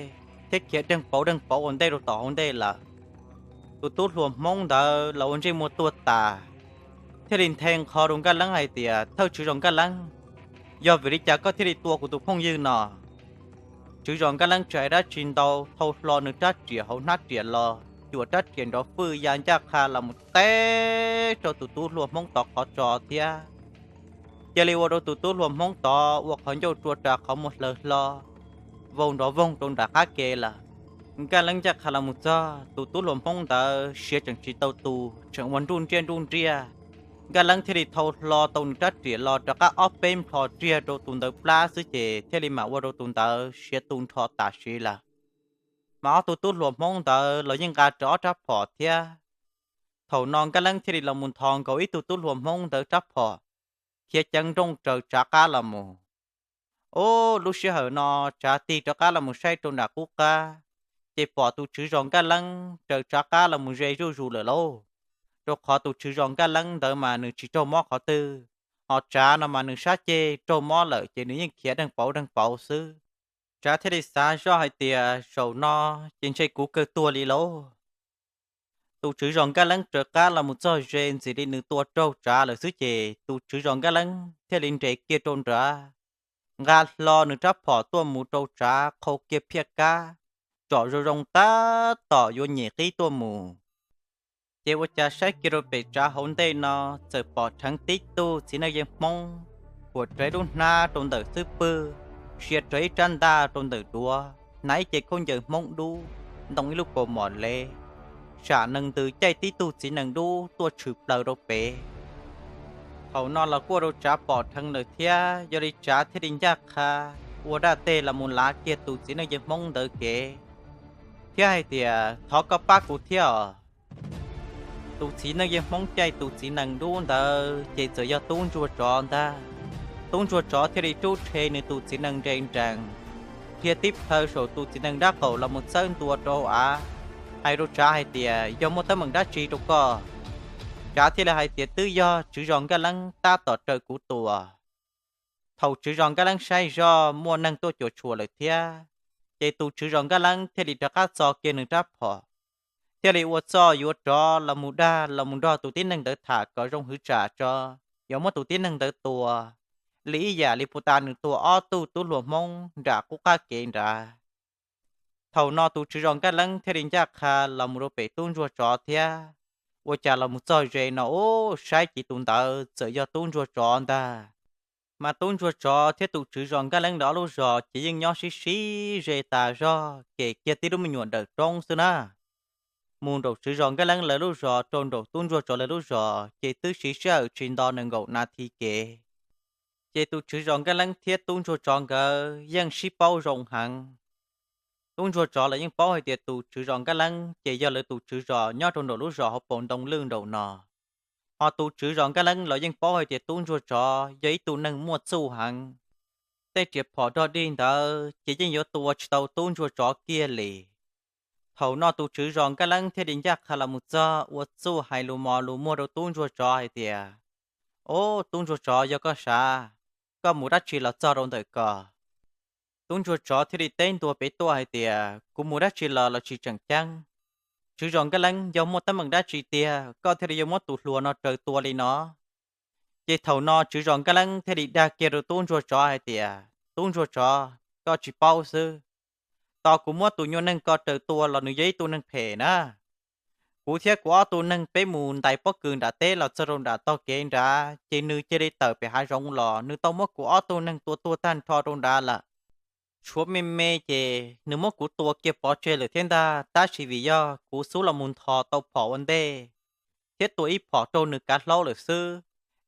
thiab khiav deeg pauv deeg pauv ua ntej rau tom hauv ntej lawm. Tus tub hluas Hmoob ntawd los ua ntsej muag tuag tas, thiaj li nthe nqho rau Nkaj Leeb hais tias, Thawj tswv zos Nkaj Leeb, yog vim li cas koj thiaj li tua kuv tus phooj ywg no? Tswv zos Nkaj Leeb tsis hais dab tsi ntau, thau hlo nws rab riam hauv hnab riam los, cuam rab riam nrov fwj ya ncaj qha los mus teb rau tus tub hluas Hmoob tod qhov tso thiab. Cia li ua rau tus tub hluas Hmoob tod ua qhov ncauj rua ras qhov muag hlaws hlo, vau nrov voog rau nram qab ke lawm. Nkaj Leeb ncaj qha los mus txog, tus tub hluas Hmoob ntawd siav tseem tsis tau tu, tseem ua nruj nriaj nruj nriaj. Nkaj Leeb thiaj li thau hlo tau nws rab riam los rov qab ob peb nplho riag rau tus ntawd plab xwb ces thiaj li mam ua rau tus ntawd siav tu nrho tam sim lawm. Mas ob tug tub hluas Hmoob ntawd los yeej nqa rawv ob rab phom thiab. Thaum no Nkaj Leeb thiaj li los mus nthos nkaus ib tug tub hluas Hmoob ntawd rab phom, khiav ceev nrooj raws Tsav qab los mus. Ub, lub sij hawm no Tsav tig rov qab los mus saib rau nram qub qab, ces pom tus tswv zos Nkaj Leeb raws Tsav qab los mus ze zuj zus lawm lauj. Rau qhov tus tswv zos Nkaj Leeb ntawd mas nws tsis raug mob qhov twg, ho Tsav no mas nws sab ceg raug mob lawm ces nws yeej khiav deeg pauv deeg pauv xwb. Tsav thiaj li xav zoj hais tias, Zaum no ces ntshe kuv kawg tuag li lauj. Tus tswv zos Nkaj Leeb raws qab los mus txog ze ntxim li nws tua raug Tsav lawm xwb ces tus tswv zos Nkaj Leeb thiaj li nres kiag rau nrad, nqa hlo nws rab phom tuaj mus rau Tsav qhau kiag phiaj kab, tsom zoo zoo tab tom yuav nyem qib tuaj mus. Ces ua cas saib kiag rau pem Tsav hauv ntej no, txawm pom dheev tib tug txiv neej yeej Hmoob, huam rawv lub hnab rau ntawm xub pwg, sia rawv ib rab ntaj rau ntawm duav, hnav ib ce khaub ncaws Hmoob dub, ntoo ib lub kaus mom lev, tsam nees ntws caij tib tug txiv nees dub tuaj tshwm plaws rau pem. Thaum no los kuj ua rau Tsav pom dheev lawm thiab, yog li Tsav thiaj li ncaj qha ua dab teg los mus lav kiag tus txiv neej yeej Hmoob ntawd kev thiab hais tias, Thov koj pab kuv thiab os. Tus txiv neej yeej Hmoob caij tus txiv nees dub ntawd ces txawm yog tub ntsuag tsov ntag. Tub ntsuag tsov thiaj li rub rhe nws tus txiv nees nres nrees, dhia tib plhaw saum tus txiv nees dab qaum los mus txawb ntua rau av, hais rau Tsav hais tias, Yog muaj teeb meem dab tsi rau koj? Tsav thiaj li hais tias, Twb yog tswv zos Nkaj Leeb tab tom raws kuv tua. Thaum tswv zos Nkaj Leeb saib zoj muaj neeg tuaj cuam tshuam lawm thiab, ces tus tswv zos Nkaj Leeb thiaj li rov qab txo kiag nws rab phom, thiaj li ua txuj yuav rov los mus dag los mus nrog tus tib neeg ntawd tham kom zoo hwv tsam tso, yuav muab tus tib neeg ntawd tua li ib yam li puag ta nws tua ob tug tub hluas Hmoob nram qub qab kev nrad. Thaum no tus tswv zos Nkaj Leeb thiaj li ncaj qha los mus rau pem tub ntsuag tsov thiab. Ua cas los mus txog ze no ub, saib ces tus ntawd txawm yog tub ntsuag tsov ntag. Mas tub ntsuag tsov thiab tus tswv zos Nkaj Leeb lawv ob lub zos ces yeej nyob sib sib ze tas zog, ces kiag tib lub me nyuam dawm roob xwb na. Mus nraum tswv zos Nkaj Leeb lawv lub zos rau nraum tub ntsuag tsov lawv lub zos ces twb siv sij hawm tsis nto nees nkaum nas this kev. Ces tus tswv zos Nkaj Leeb thiab tub ntsuag tsov nkawd yeej sib paub zoo heev. Tub ntsuag tsov lawv yeej paub hais tias tus tswv zos Nkaj Leeb ces yog lawv tus tswv zos nyob rau nraum lub zos hauv paus ntoo lwj nraum no. Ho tus tswv zos Nkaj Leeb los yeej paub hais tias tub ntsuag tsov yog ib tug neeg muaj txuj heev. Tej riam phom dog dig ntawd ces yeej yuav tua tsis tau tub ntsuag tsov kiag li. Thaum no tus tswv zos Nkaj Leeb thiaj li ncaj qha los mus txog ua txuj hais lus mos lus muag rau tub ntsuag tsov hais tias, Ob, tub ntsuag tsov, yog koj sav, koj mus dab tsi los txog rau ntawm ko? Tub ntsuag tsov thiaj li teb ntua pem tuaj hais tias, Kuv mus dab tsi los los tsis tseem ceeb. Tswv zos Nkaj Leeb, yog muaj teeb meem dab tsi tiag koj thiaj li yuav muab tus hluas no raws tua li no? Ces thaum no tswv zos Nkaj Leeb thiaj li dag kiag rau tub ntsuag tsov hais tias, Tub ntsuag tsov, koj tsis paub xwb. Tos kuv muab tus nyuag neeg ko raws tua los nws yog ib tug neeg phem na. Kuv thiab kuv ob tug neeg peb mus ntais pob kws nram teb los txog rau nram tog kev nrad ces nws cia li tawm pem hav zoov los, nws tau muab kuv ob tug neeg tua tuag tag nrho rau nrad lawm. Tshuav me me ces nws muab kuv tua kiag pov tseg lawm thiab ntag, tab sis vim yog kuv xub los mus nthos tau phom ua ntej thiab tua ib phom raug nws kav hlaub lawm xwb,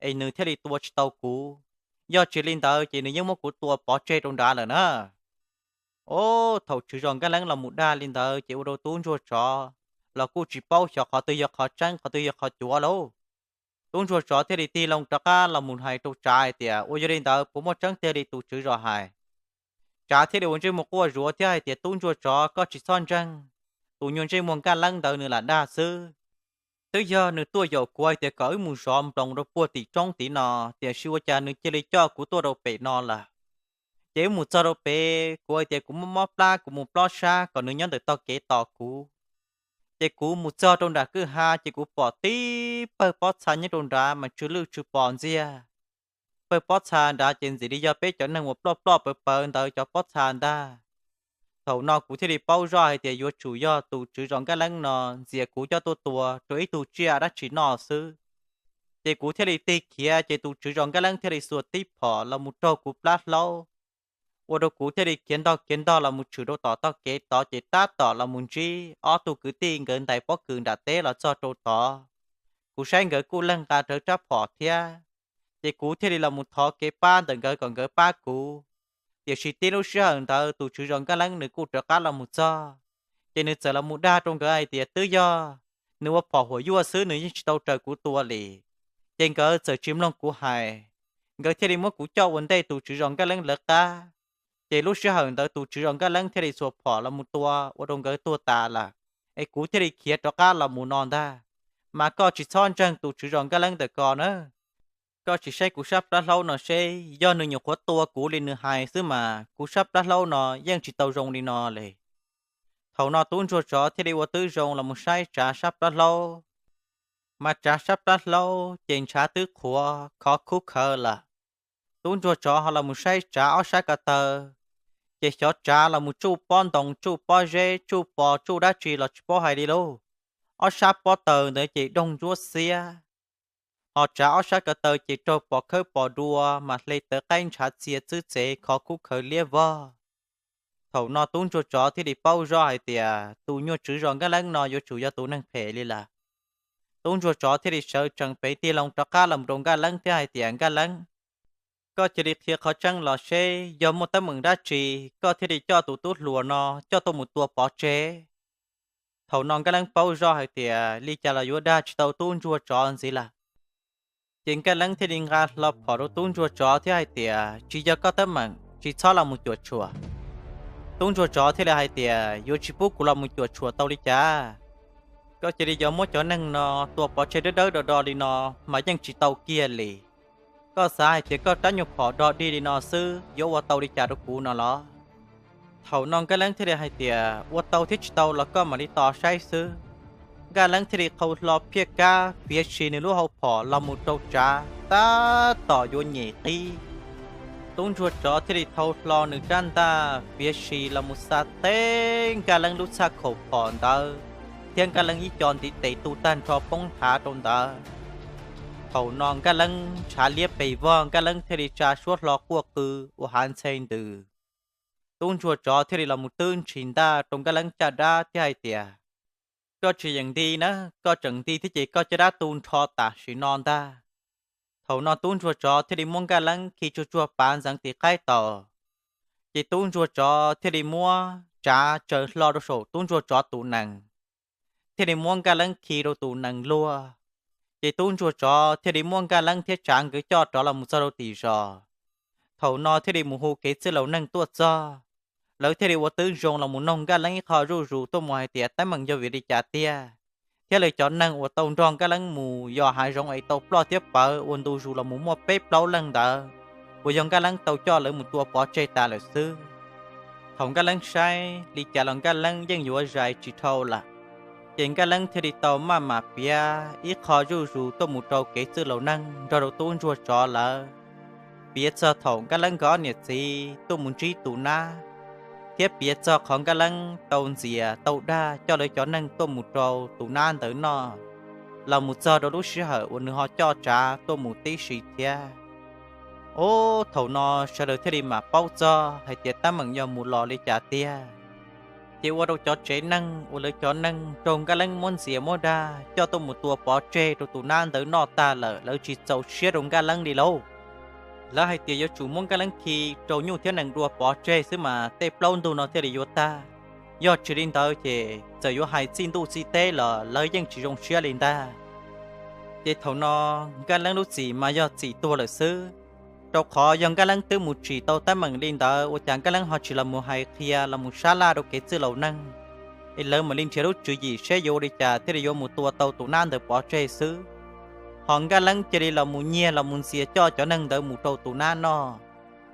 es nws thiaj li tua tsis tau kuv. Yog tsis li ntawd ces nws yeej muab kuv tua pov tseg rau nrad lawm na. Ob, thaum tswv zos Nkaj Leeb los mus dag li ntawd ces ua rau tub ntsuag tsov los kuj tsis paub xyov qhov twg yog qhov tseeb qhov twg yog qhov cuav lauj. Tub ntsuag tsov thiaj li tig loo rov qab los mus hais rau Tsav hais tias, Ua yog li ntawd puas muaj tseeb tiag li tus tswv zos hais? Tsav thiaj li ua ntsej muag quaj zuav thiab hais tias, Tub ntsuag tsov, koj tsis txhob ntseeg tus nyuag ntsej muag Nkaj Leeb ntawd nws lam dag xwb. Twb yog nws tuaj yaum kuv hais tias kom wb mus zov nploos rau puag tim roob tid no, tiam sis ua cas nws cia li coj kuv tuaj rau pem no lawm. Ces wb mus txog rau pem, kuv hais tias kuv mob mob plab, kuv mus plob sab kom nws nyob ntawm tog kev tos kuv. Ces kuv mus txog rau nram kwj ha ces kuv pom tib pawg pob txha nyob rau nrad mas tsw lwj tsw pos ntxiag. Pawg pob txha nrad ces ntxim li yog peb cov neeg uas ploj ploj pawv pawv ntawd cov pob txha ntag. Thaum no kuv thiaj li paub zoj hais tias yuav tsum yog tus tswv zos Nkaj Leeb no ntxias kuv coj tuaj tua rau ib tug tsiaj dab tsi noj xwb. Ces kuv thiaj li tig khiav, ces tus tswv zos Nkaj Leeb thiaj li xuas tib phom los mus raug kuv plab hlaub, ua rau kuv thiaj li khiav ntog khiav ntog los mus tshwm rau tom tog kev tod, ces tab tom los mus ntsib ob tug kwv tij nkawd ntais pob kws nram teb los txog rau tod. Kuv saib nkawd kuj leeg nqa rawv rab phom thiab, ces kuv thiaj li los mus thov kev pab ntawm nkawd kom nkawd pab kuv. Tiam sis tib lub sij hawm ntawd tus tswv zos Nkaj Leeb nws kuj rov qab los mus txog, ces nws txawm los mus dag rau nkawd hais tias, Twb yog nws ua phom huam yuaj xwb, nws yeej tsis tau raws kuv tua li. Ces nkawd txawm tsis mloog kuv hais, nkawd thiaj li muab kuv coj ua ntej tus tswv zos Nkaj Leeb lawv qab. Ces lub sij hawm ntawd tus tswv zos Nkaj Leeb thiaj li xuas phom los mus tua ua rau nkawd tuag tas lawm, es kuv thiaj li khiav rov qab los mus no ntag. Mas koj tsis txhob ntseeg tus tswv zos Nkaj Leeb ntawm ko na. Koj tsis saib kuv sab plab hlaub no seb, yog nws nyuam qhuav tua kuv li nws hais xwb mas kuv sab plab hlaub no yeej tsis tau zoo li no li. Thaum no tub ntsuag tsov thiaj li ua tib zoo los mus saib Tsav sab plab hlaub, mas Tsav sab plab hlaub ces ntshav twb qhuav khov khuj khawv lawm. Tub ntsuag tsov ho los mus saib Tsav ob sab ko taw, ces xyov Tsav los mus tsuj pob ntoo, tsuj pob zeb, tsuj pos, tsuj dab tsi los tsis paub hais li lauj. Ob sab pob taw ntawd ces doog ntsuab xiab, ho Tsav ob sab ko taw ces raug pos khawb pos dua mas hle tawv qaib ntshav txia txwb txev khov khuj khawv liab vog. Thaum no tub ntsuag tsov thiaj li paub zoj hais tias tus nyuag tswv zos Nkaj Leeb no yuav tsum yog tus neeg phem li lawm. Tub ntsuag tsov thiaj li sawv tsees pem tig loo rov qab los rau Nkaj Leeb thiab hais tias, Nkaj Leeb, koj cia li qhia qhov tseeb los seb yog muaj teeb meem dab tsi koj thiaj li coj tus tub hluas no coj tuaj mus tua pov tseg. Thaum no Nkaj Leeb paub zoj hais tias li cas los yuav dag tsis tau tub ntsuag tsov ntxiv lawm. Ces Nkaj Leeb thiaj li nqa hlo phom rau tub ntsuag tsov thiab hais tias, Tsis yog koj teeb meem, tsis txhob los mus cuam tshuam. Tub ntsuag tsov thiaj li hais tias, Yuav tsis pub kuv los mus cuam tshuam tau li cas? Koj cia li yuav muab cov neeg no tua pov tseg dawb dawb do do li no mas yeej tsis tau kiag li. Koj xav hais tias koj rab nyuag phom do dig li no xwb yuav ua tau li cas rau kuv no los? Thaum no Nkaj Leeb thiaj li hais tias, Ua tau thiab tsis tau los koj mam li tos saib xwb. Nkaj Leeb thiaj li qhau hlo phiaj kab fiav si nws lub hau phom los mus rau tsav tab tom yuav nyem qib. Tub ntsuag tsov thiaj li thau hlo nws rab ntaj fiav si los mus xa teb Nkaj Leeb lub txhaj khaum phom ntawd thiab Nkaj Leeb ib co ntiv tes tu tag nrho poob nthav rau ntawd. Thaum no Nkaj Leeb ntshav liab pes vog, Nkaj Leeb thiaj li tsa suab hlo quaj qw ua hav ntxhe ntws. Tub ntsuag tsov thiaj li los mus twb ntshis ntaj rau Nkaj Leeb caj dab thiab hais tias, Koj tsis yeem nti na, koj tseem nti thiab ces koj caj dab tu nrho tam sim no ntag. Thaum no tub ntsuag tsov thiaj li muab Nkaj Leeb khi tsuag tsuag pav ntxeev tim qaib taus. Ces tub ntsuag tsov thiaj li muab tsav tsaws hlo rau saum tub ntsuag tsov tus nees, thiaj li muab Nkaj Leeb khi rau tus nees luag. Ces tub ntsuag tsov thiaj li muab Nkaj Leeb thiab tsav nkawd coj rov los mus txog rau tim zos. Thaum no thiaj li mus hu kev txwj laus neeg tuaj txog, lawv thiaj li ua tib zoo los mus noog Nkaj Leeb ib qho zuj zus tuaj mus hais tias teeb meem yog vim li cas tiag, thiab lawv cov neeg uas tau nrog Nkaj Leeb mus yos hav zoov es tau ploj thiab pawv ua ntu zus los mus muaj peb plaub leeg ntawd, uas yog Nkaj Leeb tau coj lawv mus tua pov tseg tas lawm xwb. Thaum Nkaj Leeb saib li cas los Nkaj Leeb yeej yuav zais tsis dhau lawm. Ces Nkaj Leeb thiaj li tau maj mam piav ib qho zuj zus tuaj mus rau kev txwj laus neeg nrog rau tub ntsuag tsov lawv, piav txog thaum Nkaj Leeb nkawd ob niam txiv tuaj mus ntsib tus nab, thiab piav txog qhov Nkaj Leeb tau ntxias tau dag coj lawv cov neeg tuaj mus rau tus nab ntawd noj, los mus txog rau lub sij hawm uas nws ho coj tsav tuaj mus tib si thiab. Ub, thaum no sawv daws thiaj li mam paub txog hais tias teeb meem yog mus los li cas tiag. Ces ua rau cov tsev neeg uas lawv cov neeg raug Nkaj Leeb muab ntxias muab dag coj tuaj mus tua pov tseg rau tus nab ntawd noj tag lawm, lawv tsis txaus siab rau Nkaj Leeb li lauj. Lawv hais tias yuav tsum muab Nkaj Leeb khi rau nyuj thiab nees dua pov tseg xwb mas tej plaub ntug no thiaj li yuav tag. Yog tsis li ntawd ces txawm yuav hais txij ntuj txij teb los lawv yeej tsis zoo siab li ntag. Ces thaum no Nkaj Leeb lub txim mas yog txim tuag lawm xwb, rau qhov yog Nkaj Leeb twb mus tsim tau teeb meem li ntawd ua cas Nkaj Leeb ho tsis los mus hais qhia los mus sab laj rau kev txwj laus neeg, es lawv mam li nrhiav lub tswv yim seb yuav ua li cas thiaj li yuav mus tua tau tus nab ntawd pov tseg xwb. Ho Nkaj Leeb cia li los mus nyiag los mus ntxias coj cov neeg ntawd mus rau tus nab noj,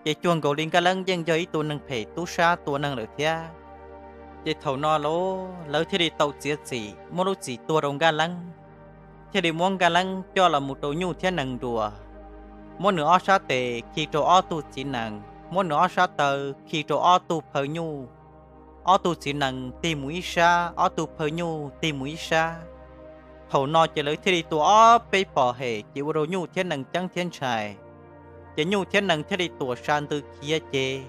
ces cuag nkaus li Nkaj Leeb yeej yog ib tug neeg phem tub sab tua neeg lawm thiab. Ces thaum no lawv thiaj li tau txiav txim muab lub txim tuag rau Nkaj Leeb, thiaj li muab Nkaj Leeb coj los mus rau nyuj thiab nees dua, muab nws ob sab tes khi rau ob tug txiv nees, muab nws ob sab taw khi rau ob tug phaw nyuj, ob tug txiv nees tig mus ib sab, ob tug phaw nyuj tig mus ib sab. Thaum no ces lawv thiaj li tua ob peb pom hem ces ua rau nyuj thiab nees ceeb thiab ntshai, ces nyuj thiab nees thiaj li tuam sa ntws khiav ces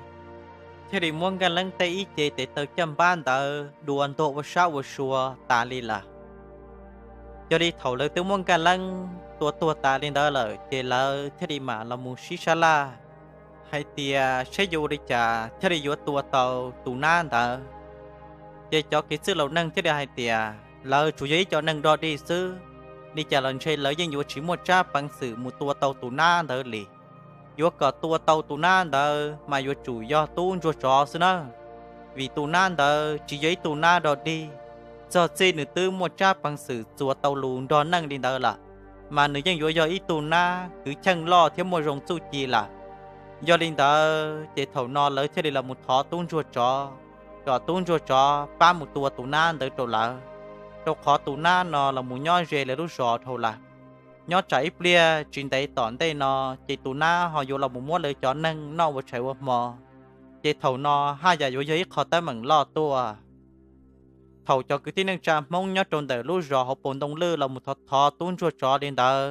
thiaj li muab Nkaj Leeb tej ib ce tes taw caj npab ntawd dua ntua ua sab ua sua tas li lawm. Yog li thaum lawv twb muab Nkaj Leeb tua tuag tas li ntawd lawm ces lawv thiaj li mam los mus sib sab laj hais tias seb yuav ua li cas thiaj li yuav tua tau tus nab ntawd. Ces cov kev txwj laus neeg thiaj li hais tias lawv tsuas yog ib co neeg dog dig xwb, li cas los ntshe lawv yeej yuav tsis muaj tsab peev xwm mus tua tau tus nab ntawd li. Yuav kom tua tau tus nab ntawd mas yuav tsum yog tub ntsuag tsov xwb na, vim tus nab ntawd tsis yog ib tug nab dog dig, txog txij nws twb muaj tsab peev xwm txuas tau lus nrog neeg li ntawd lawm, mas nws yeej yuav yog ib tug nab kwv cheej loj thiab muaj zoo txuj ci lawm. Yog li ntawd ces thaum no lawv thiaj li los mus thov tub ntsuag tsov, kom tub ntsuag tsov pab mus tua tus nab ntawd rau lawv, rau qhov tus nab no los mus nyob ze lawv lub zos dhau lawm. Nyob tsam ib pliag tsis ntev tom ntej no ces tus nab ho yuav los mus muab lawv cov neeg noj ua tshais ua hmo, ces thaum no haj yam yuav yog ib qho teeb meem loj tuaj. Thaum cov kwv tij neej tsa Hmoob nyob rau ntawm lub zos hauv paus ntoo lwj los mus thov thov tub ntsuag tsov li ntawd,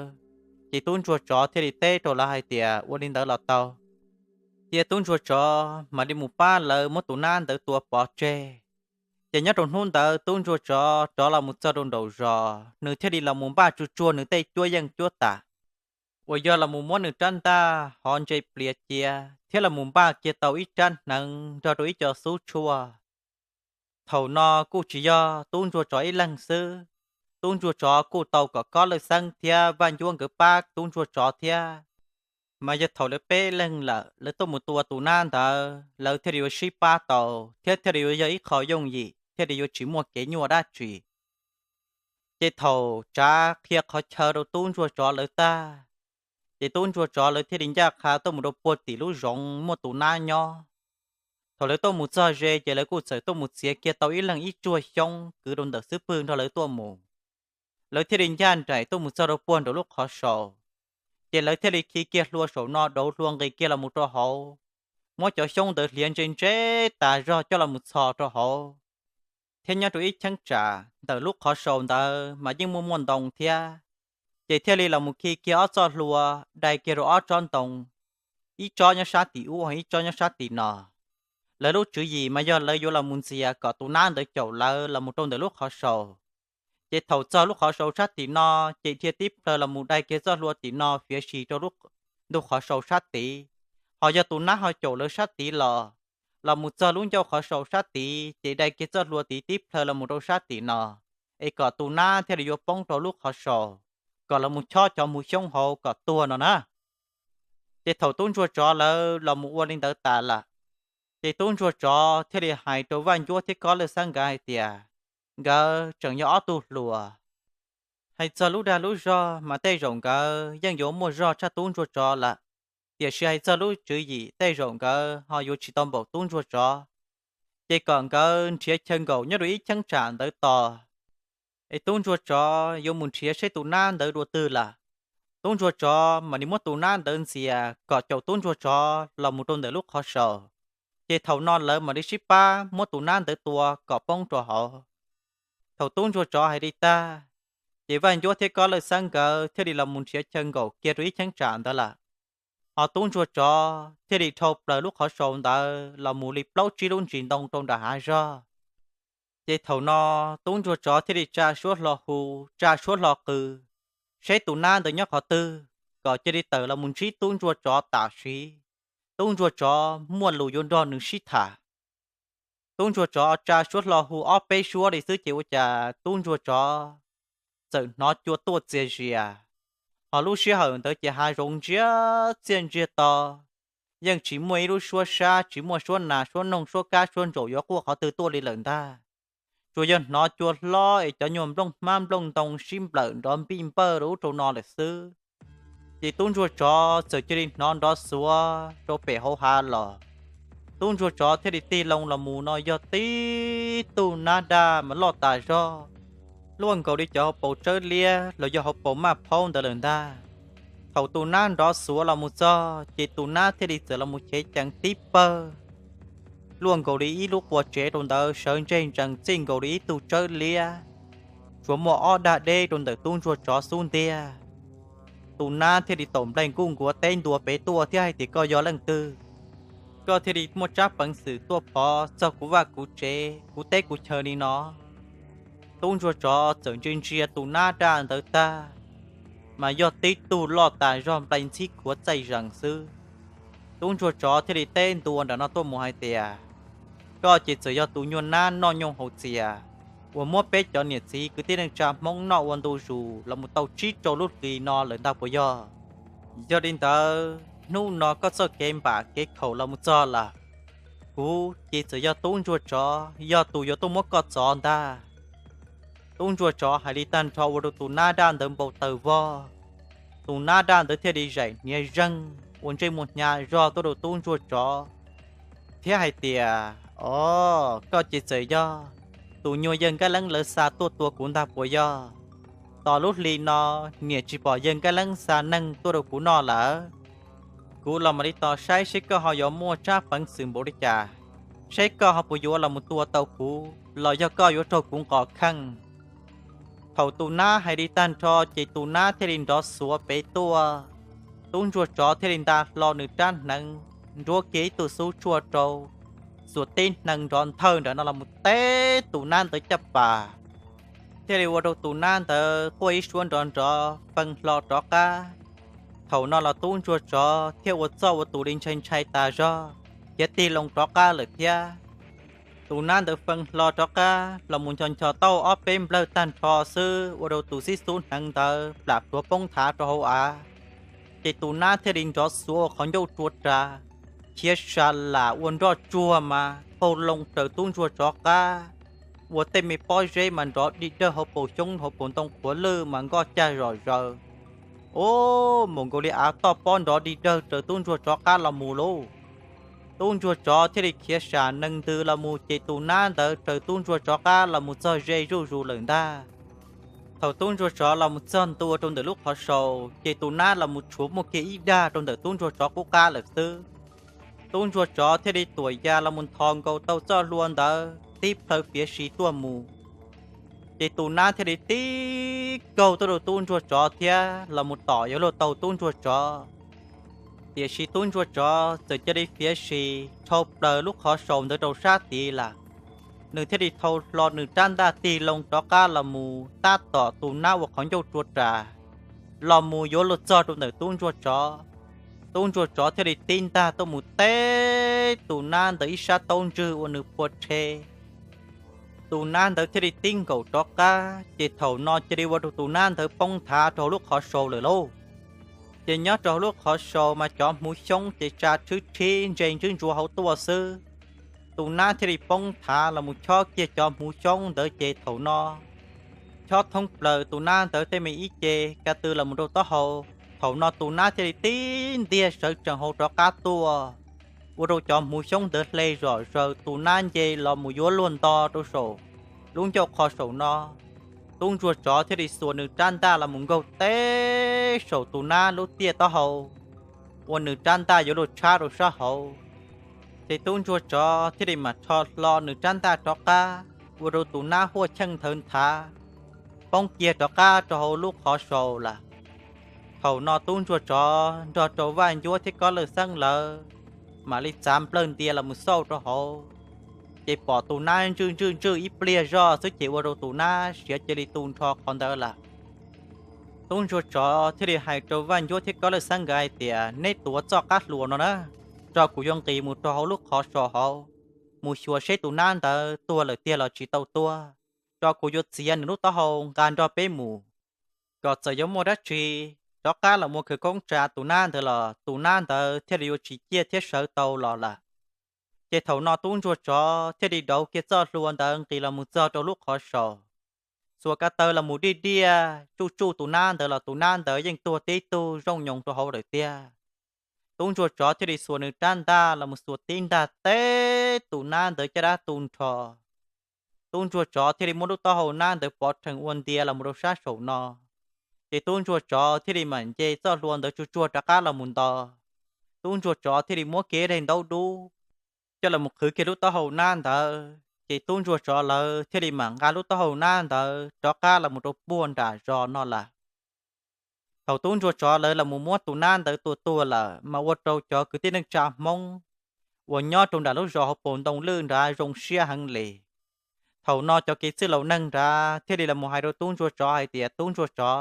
ces tub ntsuag tsov thiaj li teb rau lawv hais tias ua li ntawd los tau, Cia tub ntsuag tsov mam li mus pab lawv muab tus nab ntawd tua pov tseg. Ces nyob rau hnub ntawd tub ntsuag tsov rov los mus txog rau nraum zos, nws thiaj li los mus npaj tsuag tsuag nws tej cuab yeej cuab tam, uas yog los mus muab nws rab ntaj hov ntse pliav cia thiab los mus npaj kiag tau ib rab hneev nrog rau ib co xub tshuaj. Thaum no kuj tsis yog tub ntsuag tsov ib leeg xwb, tub ntsuag tsov kuj tau kom Kob Lawj Xeeb thiab Vaj Ncuab nkawd pab tub ntsuag tsov thiab. Mas yog thaum lawv peb leeg lawm, lawv tuaj mus tua tus nab ntawd lawv thiaj li yuav sib pab tau, thiab thiaj li yuav yog ib qho yooj yim, thiaj li yuav tsis muaj kev nyuaj dab tsi. Ces thaum tsav qhia qhov chaw rau tub ntsuag tsov lawv tag, ces tub ntsuag tsov lawv thiaj li ncaj qha tuaj mus rau puag tim lub zoov muaj tus nab nyob. Thaum lawv tuaj mus txog ze ces lawv kuj txawm tuaj mus txiav kiag tau ib leeg ib tsuag xyoob kwv rau ntawm xub pwg nrog lawv tuaj mus. Lawv thiaj li ncaj nraim tuaj mus txog rau puag nraum lub qhov sau, ces lawv thiaj li khi kiag hlua saum no dauv hlua nqis kiag los mus rau hauv, muab cov xyoob ntawd hliav ntse ntse tas zog coj los mus txhos rau hauv. Thiab nyob rau ib cheeb tsam ntawm lub qhov sau ntawd mas yeej muaj muaj ntoo thiab, ces thiaj li los mus khi kiag ob txoj hlua dai kiag rau ob tsob ntoo, ib tsob nyob sab tim ub ho ib tsob nyob sab tim no. Lawv lub tswv yim mas yog lawv yuav los mus ntxias kom tus nab ntawd caum lawv los mus rau ntawm lub qhov sau. Ces thaum txog lub qhov sau sab tim no, ces dhia tib plhaw los mus dai kiag txoj hlua tim no fiav si rau ntug qhov sau sab tid. Ho yog tus nab ho caum lawv sab tid los, los mus txog lub ncauj qhov sau sab tid ces dai kiag txoj hlua tid tib plhaw los mus rau sab tim no, es kom tus nab thiaj li yuav poob rau lub qhov sau, kom los mus chob cov mus xyoob hauv kom tuag no na. Ces thaum tub ntsuag tsov lawv los mus ua li ntawd tas lawm, ces tub ntsuag tsov thiaj li hais rau Vaj Ncuab thiab Kob Lawj Xeeb nkawd hais tias, nkawd tseem yog ob tug hluas. Hais txog lub dag lub zog mas tej zaum nkawd yeej yuav muaj zog tshaj tub ntsuag tsov lawm, tiam sis hais txog lub tswv yim tej zaum nkawd ho yuav tsis tau npaum tub ntsuag tsov. Ces kom nkawd nrhiav chaw nkaum nyob rau ib cheeb tsam ntawd tos, es tub ntsuag tsov yuav mus nrhiav saib tus nab ntawd dua twg lawm. Tub ntsuag tsov mam li muab tus nab ntawd ntxias kom caum tub ntsuag tsov los mus rau ntawm lub qhov sau. Ces thaum no lawv mam li sib pab muab tus nab ntawd tua kom poob rau hauv. Thaum tub ntsuag tsov hais li tag, ces Vaj Ncuab thiab Kob Lawj Xeeb nkawd thiaj li los mus nrhiav chaw nkaum kiag rau ib cheeb tsam ntawd lawm. Ho tub ntsuag tsov thiaj li dhau plaws lub qhov sau ntawd los mus li plaub tsib lub ntsis ntoo rau nram hav zog. Ces thaum no tub ntsuag tsov thiaj li tsa suab hlo hu, tsa suab hlo qw, saib tus nab ntawd nyob qhov twg, kom cia li tawm los mus ntsib tub ntsuag tsov tam sim. Tub ntsuag tsov muaj lus yuav nrog nws sib tham. Tub ntsuag tsov tsa suab hlo hu ob peb suab li xwb ces ua cas tub ntsuag tsov txawm hnov cua tuaj txias zias. Ho lub sij hawm ntawd ces hav zoov ntsiag txiaj ntsiag to, yeej tsis muaj ib lub suab sab, tsis muaj suab nas suab noog suab kab suab ntsaum yuav quaj qhov twg tuaj li lawm ntag. Tsuas yog hnov cua hlob es cov nyuag nplooj hmab nplooj ntoo sib nplawm nrov npij npawj rau ub rau no lawm xwb. Ces tub ntsuag tsov txawm cia li hnov nrov xuav rau pem hauv hav los. Tub ntsuag tsov thiaj li tig loo los mus no yog tib tug nab daj mas loj tas zog, luaj nkaus li cov hauv paus tsawb liab los yog hauv paus maj phaub ntawd lawm ntag. Thaum tus nab nrov xuav los mus txog ces tus nab thiaj li txawm los mus chev ceev tib pawg, luaj nkaus li ib lub qua tsev rau ntawd, sawv ntseg ntsees txij nkaus li ib tug tsawb liab, tsuas muaj ob daj deb rau ntawm tub ntsuag tsov xub ntiag. Tus nab thiaj li taum nplaig nkuj nkuav teb ntua pem tuaj thiab hais tias, koj yog leej twg? Koj thiaj li muaj tsab peev xwm tuaj pov txog kuv vaj kuv tsev kuv teb kuv chaw li no? Tub ntsuag tsov txawm ntsia ntsia tus nab daj ntawd tag, mas yog tib tug loj tas zog nplai ntxhib khuav txaij zees xwb. Tub ntsuag tsov thiaj li teb ntua nram no tuaj mus hais tias, koj ces txawm yog tus nyuag nab noj nyooj haus txias uas muab peb cov niam txiv kwv tij neej tsa Hmoob noj ua ntu zus los mus tau tsib rau lub hli no lawm ntag puas yog? Yog li ntawd hnub no koj txoj kev npam kev khaum los mus txog lawm. Kuv ces txawm yog tub ntsuag tsov yog tus yuav tuaj muab koj txov ntag. Tub ntsuag tsov hais li tag nrho ua rau tus nab daj ntawd npau taws vog. Tus nab daj ntawd thiaj li zaim hniav zeeg ua ntsej muag hnyav zog tuaj rau tub ntsuag tsov thiab hais tias, o, koj ces txawm yog tus nyuag yawg Nkaj Leeb lawv xa tuaj tua kuv ntag puas yog? Tos lub hli no niam tsis pom yawg Nkaj Leeb xa neeg tuaj rau kuv noj lawm. Kuv los mam li tos saib seb koj ho yuav muaj tsab peev xwm npaum li cas, seb koj ho puas yuav los mus tua tau kuv los yog koj yuav raug kuv nqos kheej. Thaum tus nab hais li tag nrho ces tus nab thiaj li nrov xuav pem tuaj. Tub ntsuag tsov thiaj li nta hlo nws rab hneev nruab kiag ib tug xub tsuaj rau, xuas tib hneev nrov nthawj nram no los mus teb tus nab ntawd caj pas, thiaj li ua rau tus nab ntawd quaj ib suab nrov nrov fee hlo rov qab. Thaum no los tub ntsuag tsov thiaj ua txuj ua tus li ntshai ntshai tas zog, khiav tig loo rov qab lawm thiab. Tus nab ntawd fee hlo rov qab los mus ncho ncho tau ob peb nplawg tag nrho xwb ua rau tus xib xub hneev ntawd plam pluav poob nthav rau hauv av. Ces tus nab thiaj li nrov xuav ua qhov ncauj rua ras, khiav sa lam ua nroj tsuag mas qaug loo raws tub ntsuag tsov qab, ua tej me pob zeb mas nrov dig dawg hauv paus xyoob hauv paus ntoo qhuav lwj mas nkoj cag zom zaws. Ub, mus nkaus li av toj pob nrov dig dawg raws tub ntsuag tsov qab los mus lauj. Tub ntsuag tsov thiaj li khiav sam nees ntws los mus ces tus nab ntawd raws tub ntsuag tsov qab los mus txog ze zuj zus lawm ntag. Thaum tub ntsuag tsov los mus txog ntua rau ntawm lub qhov sau ces tus nab los mus tshuav muaj kiag ib dag rau ntawm tub ntsuag tsov qub qab lawm xwb. Tub ntsuag tsov thiaj li tuam ya los mus nthos nkaus tau txoj hlua ntawd tib plhaw fiav si tuaj mus. Ces tus nab thiaj li tib kaug tuaj rau tub ntsuag tsov thiab los mus tom yuav luag taug tub ntsuag tsov. Tiam sis tub ntsuag tsov txawm cia li fiav si rhau plaws lub qhov sau ntawd rau sab tid lawm. Nws thiaj li thau hlo nws rab ntaj tig loo rov qab los mus tab tom tus nab ua qhov ncauj rua ras los mus yuav luag txog rau ntawm tub ntsuag tsov. Tub ntsuag tsov thiaj li tib ntag tuaj mus teb tus nab ntawd ib sab taub ntswg ua nws phua rhe. Tus nab ntawd thiaj li tib nkaum rov qab ces thaum no cia li ua rau tus nab ntawd poob nthav rau hauv lub qhov sau lawm lauj. Ces nyob rau hauv lub qhov sau mas cov hmuv xyoob ces tsa tshwb rhib ntse ntswb ntsuav hauv tuaj xwb. Tus nab thiaj li poob nthav los mus chob kiag cov hmuv xyoob ntawd ces thaum no chob thoob plaws tus nab ntawd tej me ib ce ka tw los mus rau taub hau. Thaum no tus nab thiaj li tib ntiag sawv tsees hauv rov qab tuaj, ua rau cov hmuv xyoob ntawd hle zom zaws tus nab nce los mus yuav luag nto rau saum lub ncauj qhov saum no. Tub ntsuag tsov thiaj li xuas nws rab ntaj los mus nkaug teb saum tus nab lub tiaj taub hau, ua nws rab ntaj yuav luag tshab rau sab hauv. Ces tub ntsuag tsov thiaj li mam rho hlo nws rab ntaj rov qab ua rau tus nab huaj cheej nthawv nthav, poob kiag rov qab rau hauv lub qhov sau lawm. Thaum no tub ntsuag tsov nrog rau Vaj Ncuab thiab Kob Lawj Xeeb lawv mam li txav nplawg ntia los mus xauj rau hauv, ces pom tus nab ntswj ntswj ntswj ib pliag zoj xwb ces ua rau tus nab siav cia li tu nrho qhov ntawd lawm. Tub ntsuag tsov thiaj li hais rau Vaj Ncuab thiab Kob Lawj Xeeb nkawd hais tias, neb tuav txoj qab hlua no na, tso kuv yuav nqis mus rau hauv lub qhov sau hauv, mus xyuas seb tus nab ntawd tuag lawm tiag los tsis tau tuag, tso kuv yuav txiav nws lub taub hau nqa nrog peb mus, kom txawm yuav muaj dab tsi rov qab los mus khawv koob tsa tus nab ntawd los tus nab ntawd thiaj li yuav tsis ciaj thiab sawv tau los lawm. Ces thaum no tub ntsuag tsov thiaj li dauv kiag txoj hlua ntawd nqis los mus txog rau lub qhov sau, xuas ka taw los mus diaj diaj tsuj tsuj tus nab ntawd los tus nab ntawd yeej tuag tib tug zooj nyoos rau hauv lawm tiag. Tub ntsuag tsov thiaj li xuas nws rab ntaj los mus xuas tib ntaj teb tus nab ntawd caj dab tu nrho. Tub ntsuag tsov thiaj li muab lub taub hau nab ntawd pov rhees ua ntia los mus rau sab saum no. Ces tub ntsuag tsov thiaj li mam nce txoj hlua ntawd tsuag tsuag rov qab los mus nto. Tub ntsuag tsov thiaj li muab kiag daim ntaub dub coj los mus qhwv kiag lub taub hau nab ntawd, ces tub ntsuag tsov lawv thiaj li mam nqa lub taub hau nab ntawd rov qab los mus rau puag nram zos no lawm. Thaum tub ntsuag tsov lawv los mus muab tus nab ntawd tua tuag lawm mas ua rau cov kwv tij neej tsa Hmoob uas nyob rau nram lub zos hauv paus ntoo lwj nrad zoo siab heev li. Thaum no cov kev txwj laus neeg nrad thiaj li los mus hais rau tub ntsuag tsov hais tias, tub ntsuag tsov,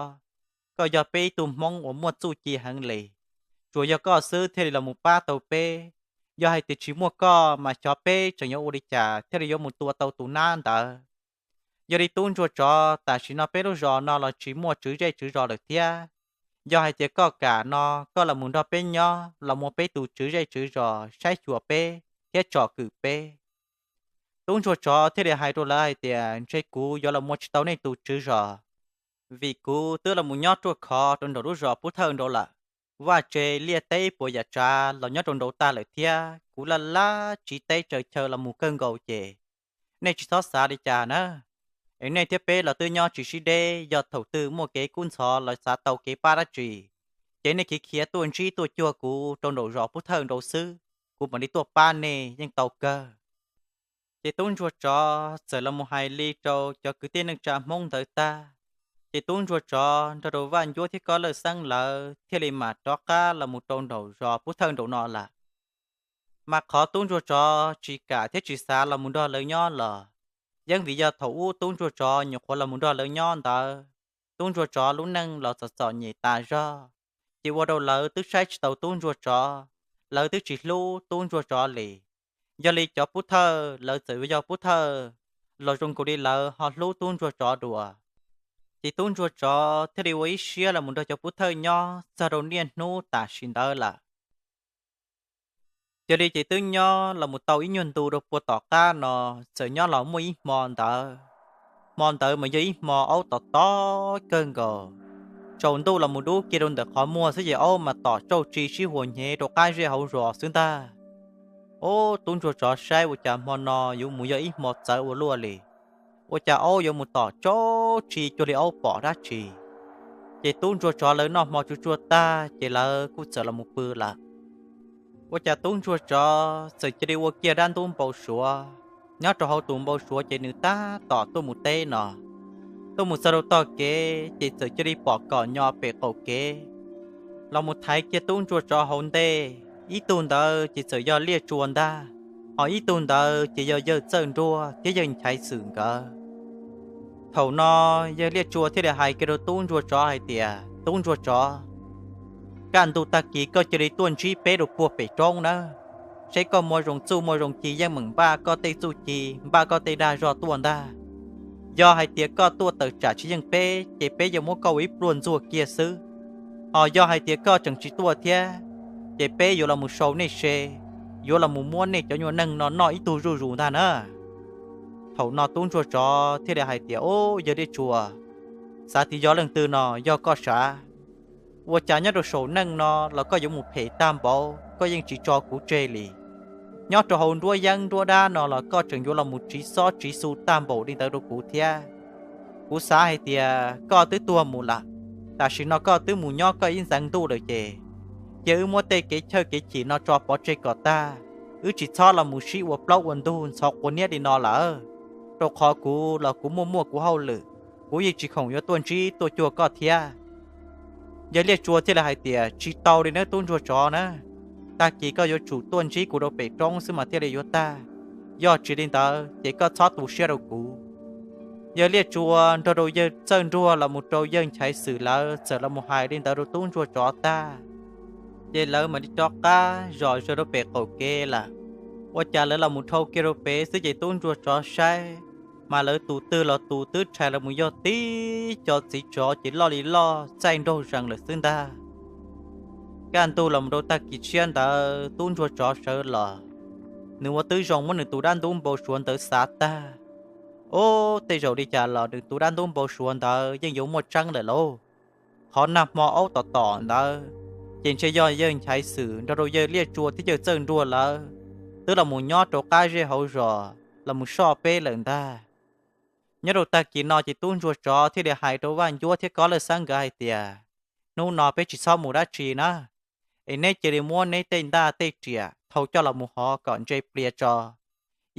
koj yog peb ib tug Hmoob uas muaj txuj ci heev li, tsuas yog koj xwb thiaj li los mus pab tau peb. Yog hais tias tsis muaj koj mas xyov peb tseem yuav ua li cas thiaj li yuav mus tua tau tus nab ntawd. Yog li tub ntsuag tsov, tam sim no peb lub zos no los tsis muaj tswv zej tswv zos lawm thiab. Yog hais tias koj kam no, koj los mus nrog peb nyob los muaj peb tus tswv zej tswv zos saib xyuas peb thiab tsom kwm peb. Tub ntsuag tsov thiaj li hais rau lawv hais tias, ntshe kuv yuav los muaj tsis tau nej tus tswv zos, vim kuv twb los mus nyob ruaj khov rau nraum lub zos pub thawj nraud lawm. Vaj tse liaj teb puas yam tsav los nyob rau nraud tag lawm thiab, kuv laj laj tsiv teb tsaws chaw los mus kawg nkaus ces nej tsis txhob xav li cas na. Es nej thiab peb los twb nyob tsis sib deb, yog thaum twg muaj kev kub ntxhov los xav tau kev pab dab tsi, ces nej khiav khiav tuaj ntsib tuaj cuag kuv rau nraum zos pub thawj nraud xwb, kuv mam li tuaj pab nej yeej tau kawg. Ces tub ntsuag tsov txawm los mus hais li rau cov kwv tij neej tsa Hmoob ntawd tag, ces tub ntsuag tsov nrog rau Vaj Ncuab thiab Kob Lawj Xeeb lawv thiaj li mam rov qab los mus rau nraum zos pub thawj nraum no lawm. Mas qhov tub ntsuag tsov tsis kam thiab tsis xav los mus nrog lawv nyob los yeej vim yog thaum ub tub ntsuag tsov nyuam qhuav los mus nrog lawv nyob ntawd, tub ntsuag tsov lub neej los txom txom nyem tas zog, ces ua rau lawv twb saib tsis taus tub ntsuag tsov, lawv twb tsis hlub tub ntsuag tsov li. Yog li cov pub thawj lawv txawm yog pub thawj los zoo nkaus li lawv ho hlub tub ntsuag tsov dua. Ces tub ntsuag tsov thiaj li ua ib siab los mus nrog cov pub thawj nyob txog rau niaj hnub tam sim ntawd lawm. Yog li ces twb nyob los mus tau ib nyuag ntu rau puag tom qab no, txawm nyob los muaj ib hmo ntawd. Hmo ntawd mas yog ib hmo aub tom tom kawg nkaus. Tsaus ntuj los mus dub kiag rau ntawm qhov muag xwb ces aub mas tom tsauj tsi sib huas hnyev rau qab zej hauv zos xwb ntag. Ub, tub ntsuag tsov saib ua cas hmo no yuav mus yog ib hmo txawv ua luaj li, ua cas aub yuav mus tom tsauj tsi cuag li aub pom dab tsi. Ces tub ntsuag tsov lawv noj hmo tsuag tsuag tag ces lawv kuj txawm los mus pw lawm. Ua cas tub ntsuag tsov txawm cia li ua kiag dab ntub npau suav. Nyob rau hauv tus npau suav ces nws tab tom tuaj mus teb no, tuaj mus txog rau tog kev ces txawm cia li pom kom nyo pem qaum kev los mus thaiv kiag tub ntsuag tsov hauv ntej. Ib tug ntawd ces txawm yog Liaj Tsua ntag, ho ib tug ntawd ces yog yawg Txawj Nruag thiab yawg Nchaiv Xwm nkawd. Thaum no yawg Liaj Tsua thiaj li hais kiag rau tub ntsuag tsov hais tias, Tub ntsuag tsov, kaj ntug tag kis koj cia li tuaj ntsib peb rau puag pem roob nawb, seb koj muaj zoo txuj muaj zoo ci yeej meem npaj koj tej txuj ci, npaj koj tej dag zog tuaj ntag. Yog hais tias koj tuaj tawm tsam tsis yeej peb ces peb yuav muab koj ua ib pluag ntxuag kiag xwb. Ho yog hais tias koj tseem tsis tuaj thiab, ces peb yuav los mus sau nej se, yuav los mus muab nej cov nyuag neeg no noj ib tug zuj zus ntag na. Thaum no tub ntsuag tsov thiaj li hais tias, Ub, yawg Liaj Tsua, xav tias yog leej twg no, yog koj sav. Ua cas nyob rau saum neej no los koj yuav mus phem tag npaum, koj yeej tsis tso kuv tseg li. Nyob rau hauv nruab yeeb nruab dab no los koj tseem yuav los mus tsiv xob tsiv xu tag npaum li ntawd rau kuv thiab. Kuv xav hais tias koj twb tuag mus lawm, tam sim no koj twb mus nyob koj ib ntxeev ntuj lawm ces, cia wb muab tej kev chawj kev chim no tso pov tseg kom tag, wb tsis txhob los mus sib ua plaub ua ntug ntxhov quav niab li no lawm. Rau qhov kuv los kuv muaj muaj kuv hauj lwm, kuv yeej tsis khoom yuav tuaj ntsib tuaj cuag koj thiab. Yawg Liaj Tsua thiaj li hais tias, Tsis tau li nawb tub ntsuag tsov na, tag kis koj yuav tsum tuaj ntsib kuv rau pem roob xwb mas thiaj li yuav tag, yog tsis li ntawd ces koj txhob tu siab rau kuv. Yawg Liaj Tsua nrog rau yawg Txawj Nruag los mus rau yawg Nchaiv Xwm lawv txawm los mus hais li ntawd rau tub ntsuag tsov tag, ces lawv mam li rov qab zom zaws rau pem qaum kev lawm. Ua cas lawv los mus dhau kiag rau pem xwb ces tub ntsuag tsov saib, mas lawv tus twg los tus twb rhais los mus yog tib co txiv tsov ces loj li loj txaij nraug zees lawm xwb ntag. Kaj ntug los mus rau tag kis tshiab ntawd tub ntsuag tsov sawv los, nws ua twb zoo muab nws tus dab ntub npau suav ntawd xav tag. Ub, tej zaum li cas los nws tus dab ntub npau suav ntawd yeej yuav muaj tseeb lawm lauj. Qhov nag hmo aub tom tom ntawd, ces ntshe yog yawg Nchaiv Xwm nrog rau yawg Liaj Tsua thiab yawg Txawj Nruag lawv twb los mus nyob rau qab zej hauv zos los mus soj peb lawm ntag. Nyob rau tag kis no ces tub ntsuag tsov thiaj li hais rau Vaj Ncuab thiab Kob Lawj Xeeb nkawd hais tias, Hnub no peb tsis txhob mus dab tsi na, es neb cia li muab neb tej ntaj tej riam thau coj los mus hov kom ntse plias tso.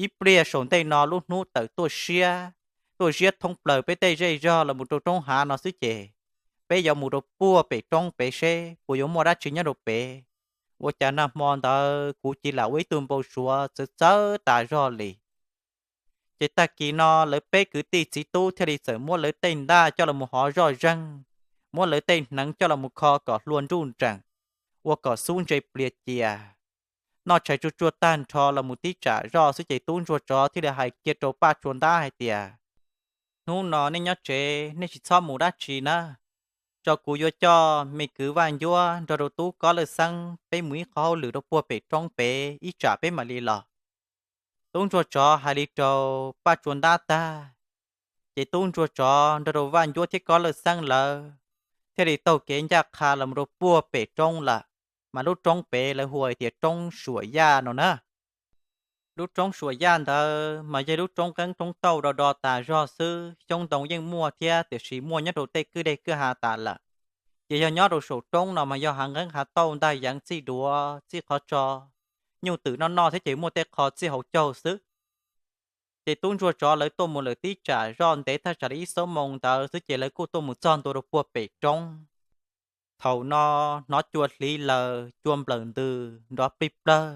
Ib pliag saum ntej no lub hnub tawm tuaj siab, tuaj ziab thoob plaws peb tej zej zog los mus rau roob hav no xwb ces, peb yuav mus rau puag pem roob pem seb puas yuav muaj dab tsi nyob rau pem. Ua cas nag hmo ntawd kuv cia li lam ua ib tug npau suav txawv txawv tas zog li. Ces tag kis no lawv peb kwv tij txiv tub thiaj li txawm muab lawv tej ntaj coj los mus hov zoj zeeg, muab lawv tej hneev coj los mus kho kom hlua nruj nreem, ua kom xub ntse plias cia. Noj tshais tsuag tsuag tag nrho los mus tib tsam zoj xwb ces tub ntsuag tsov thiaj li hais kiag rau Paj Tsua Ntab hais tias, Hnub no nej nyob tsev, nej tsis txhob mus dab tsi na. Tso kuv yuav coj me kwv Vaj Ncuab nrog rau tub Kob Lawj Xeeb peb mus ib qho hauj lwm rau puag pem roob pem ib tsam peb mam li los. Tub ntsuag tsov hais li rau Paj Tsua Ntab tag, ces tub ntsuag tsov nrog rau Vaj Ncuab thiab Kob Lawj Xeeb lawv thiaj li taug kev ncaj qha los mus rau puag pem roob lawm. Mas lub roob pem lawv hu hais tias roob Suam Yaj no na. Lub roob Suam Yaj ntawd mas yog lub roob qeeb roob tauj do do tas zog xwb, xyoob ntoo yeej muaj thiab tiam sis muaj nyob rau tej kwj deg kwj ha tas lawm. Ces yog nyob rau saum roob no mas yog hav nqeeb hav tauj ntag, yeev txij duav txij qhov tso, nyuj twm noj noj thiab ces muaj tej qho txij hauv caug xwb. Ces tub ntsuag tsov lawv tuaj mus lawm tib tsam zoj ntev thaj tsam li ib xuab moos ntawd xwb ces lawv kuj tuaj mus txog ntua rau puag pem roob. Thaum no hnov cua hliv laws cua nplawm ntws nrov plig plawg.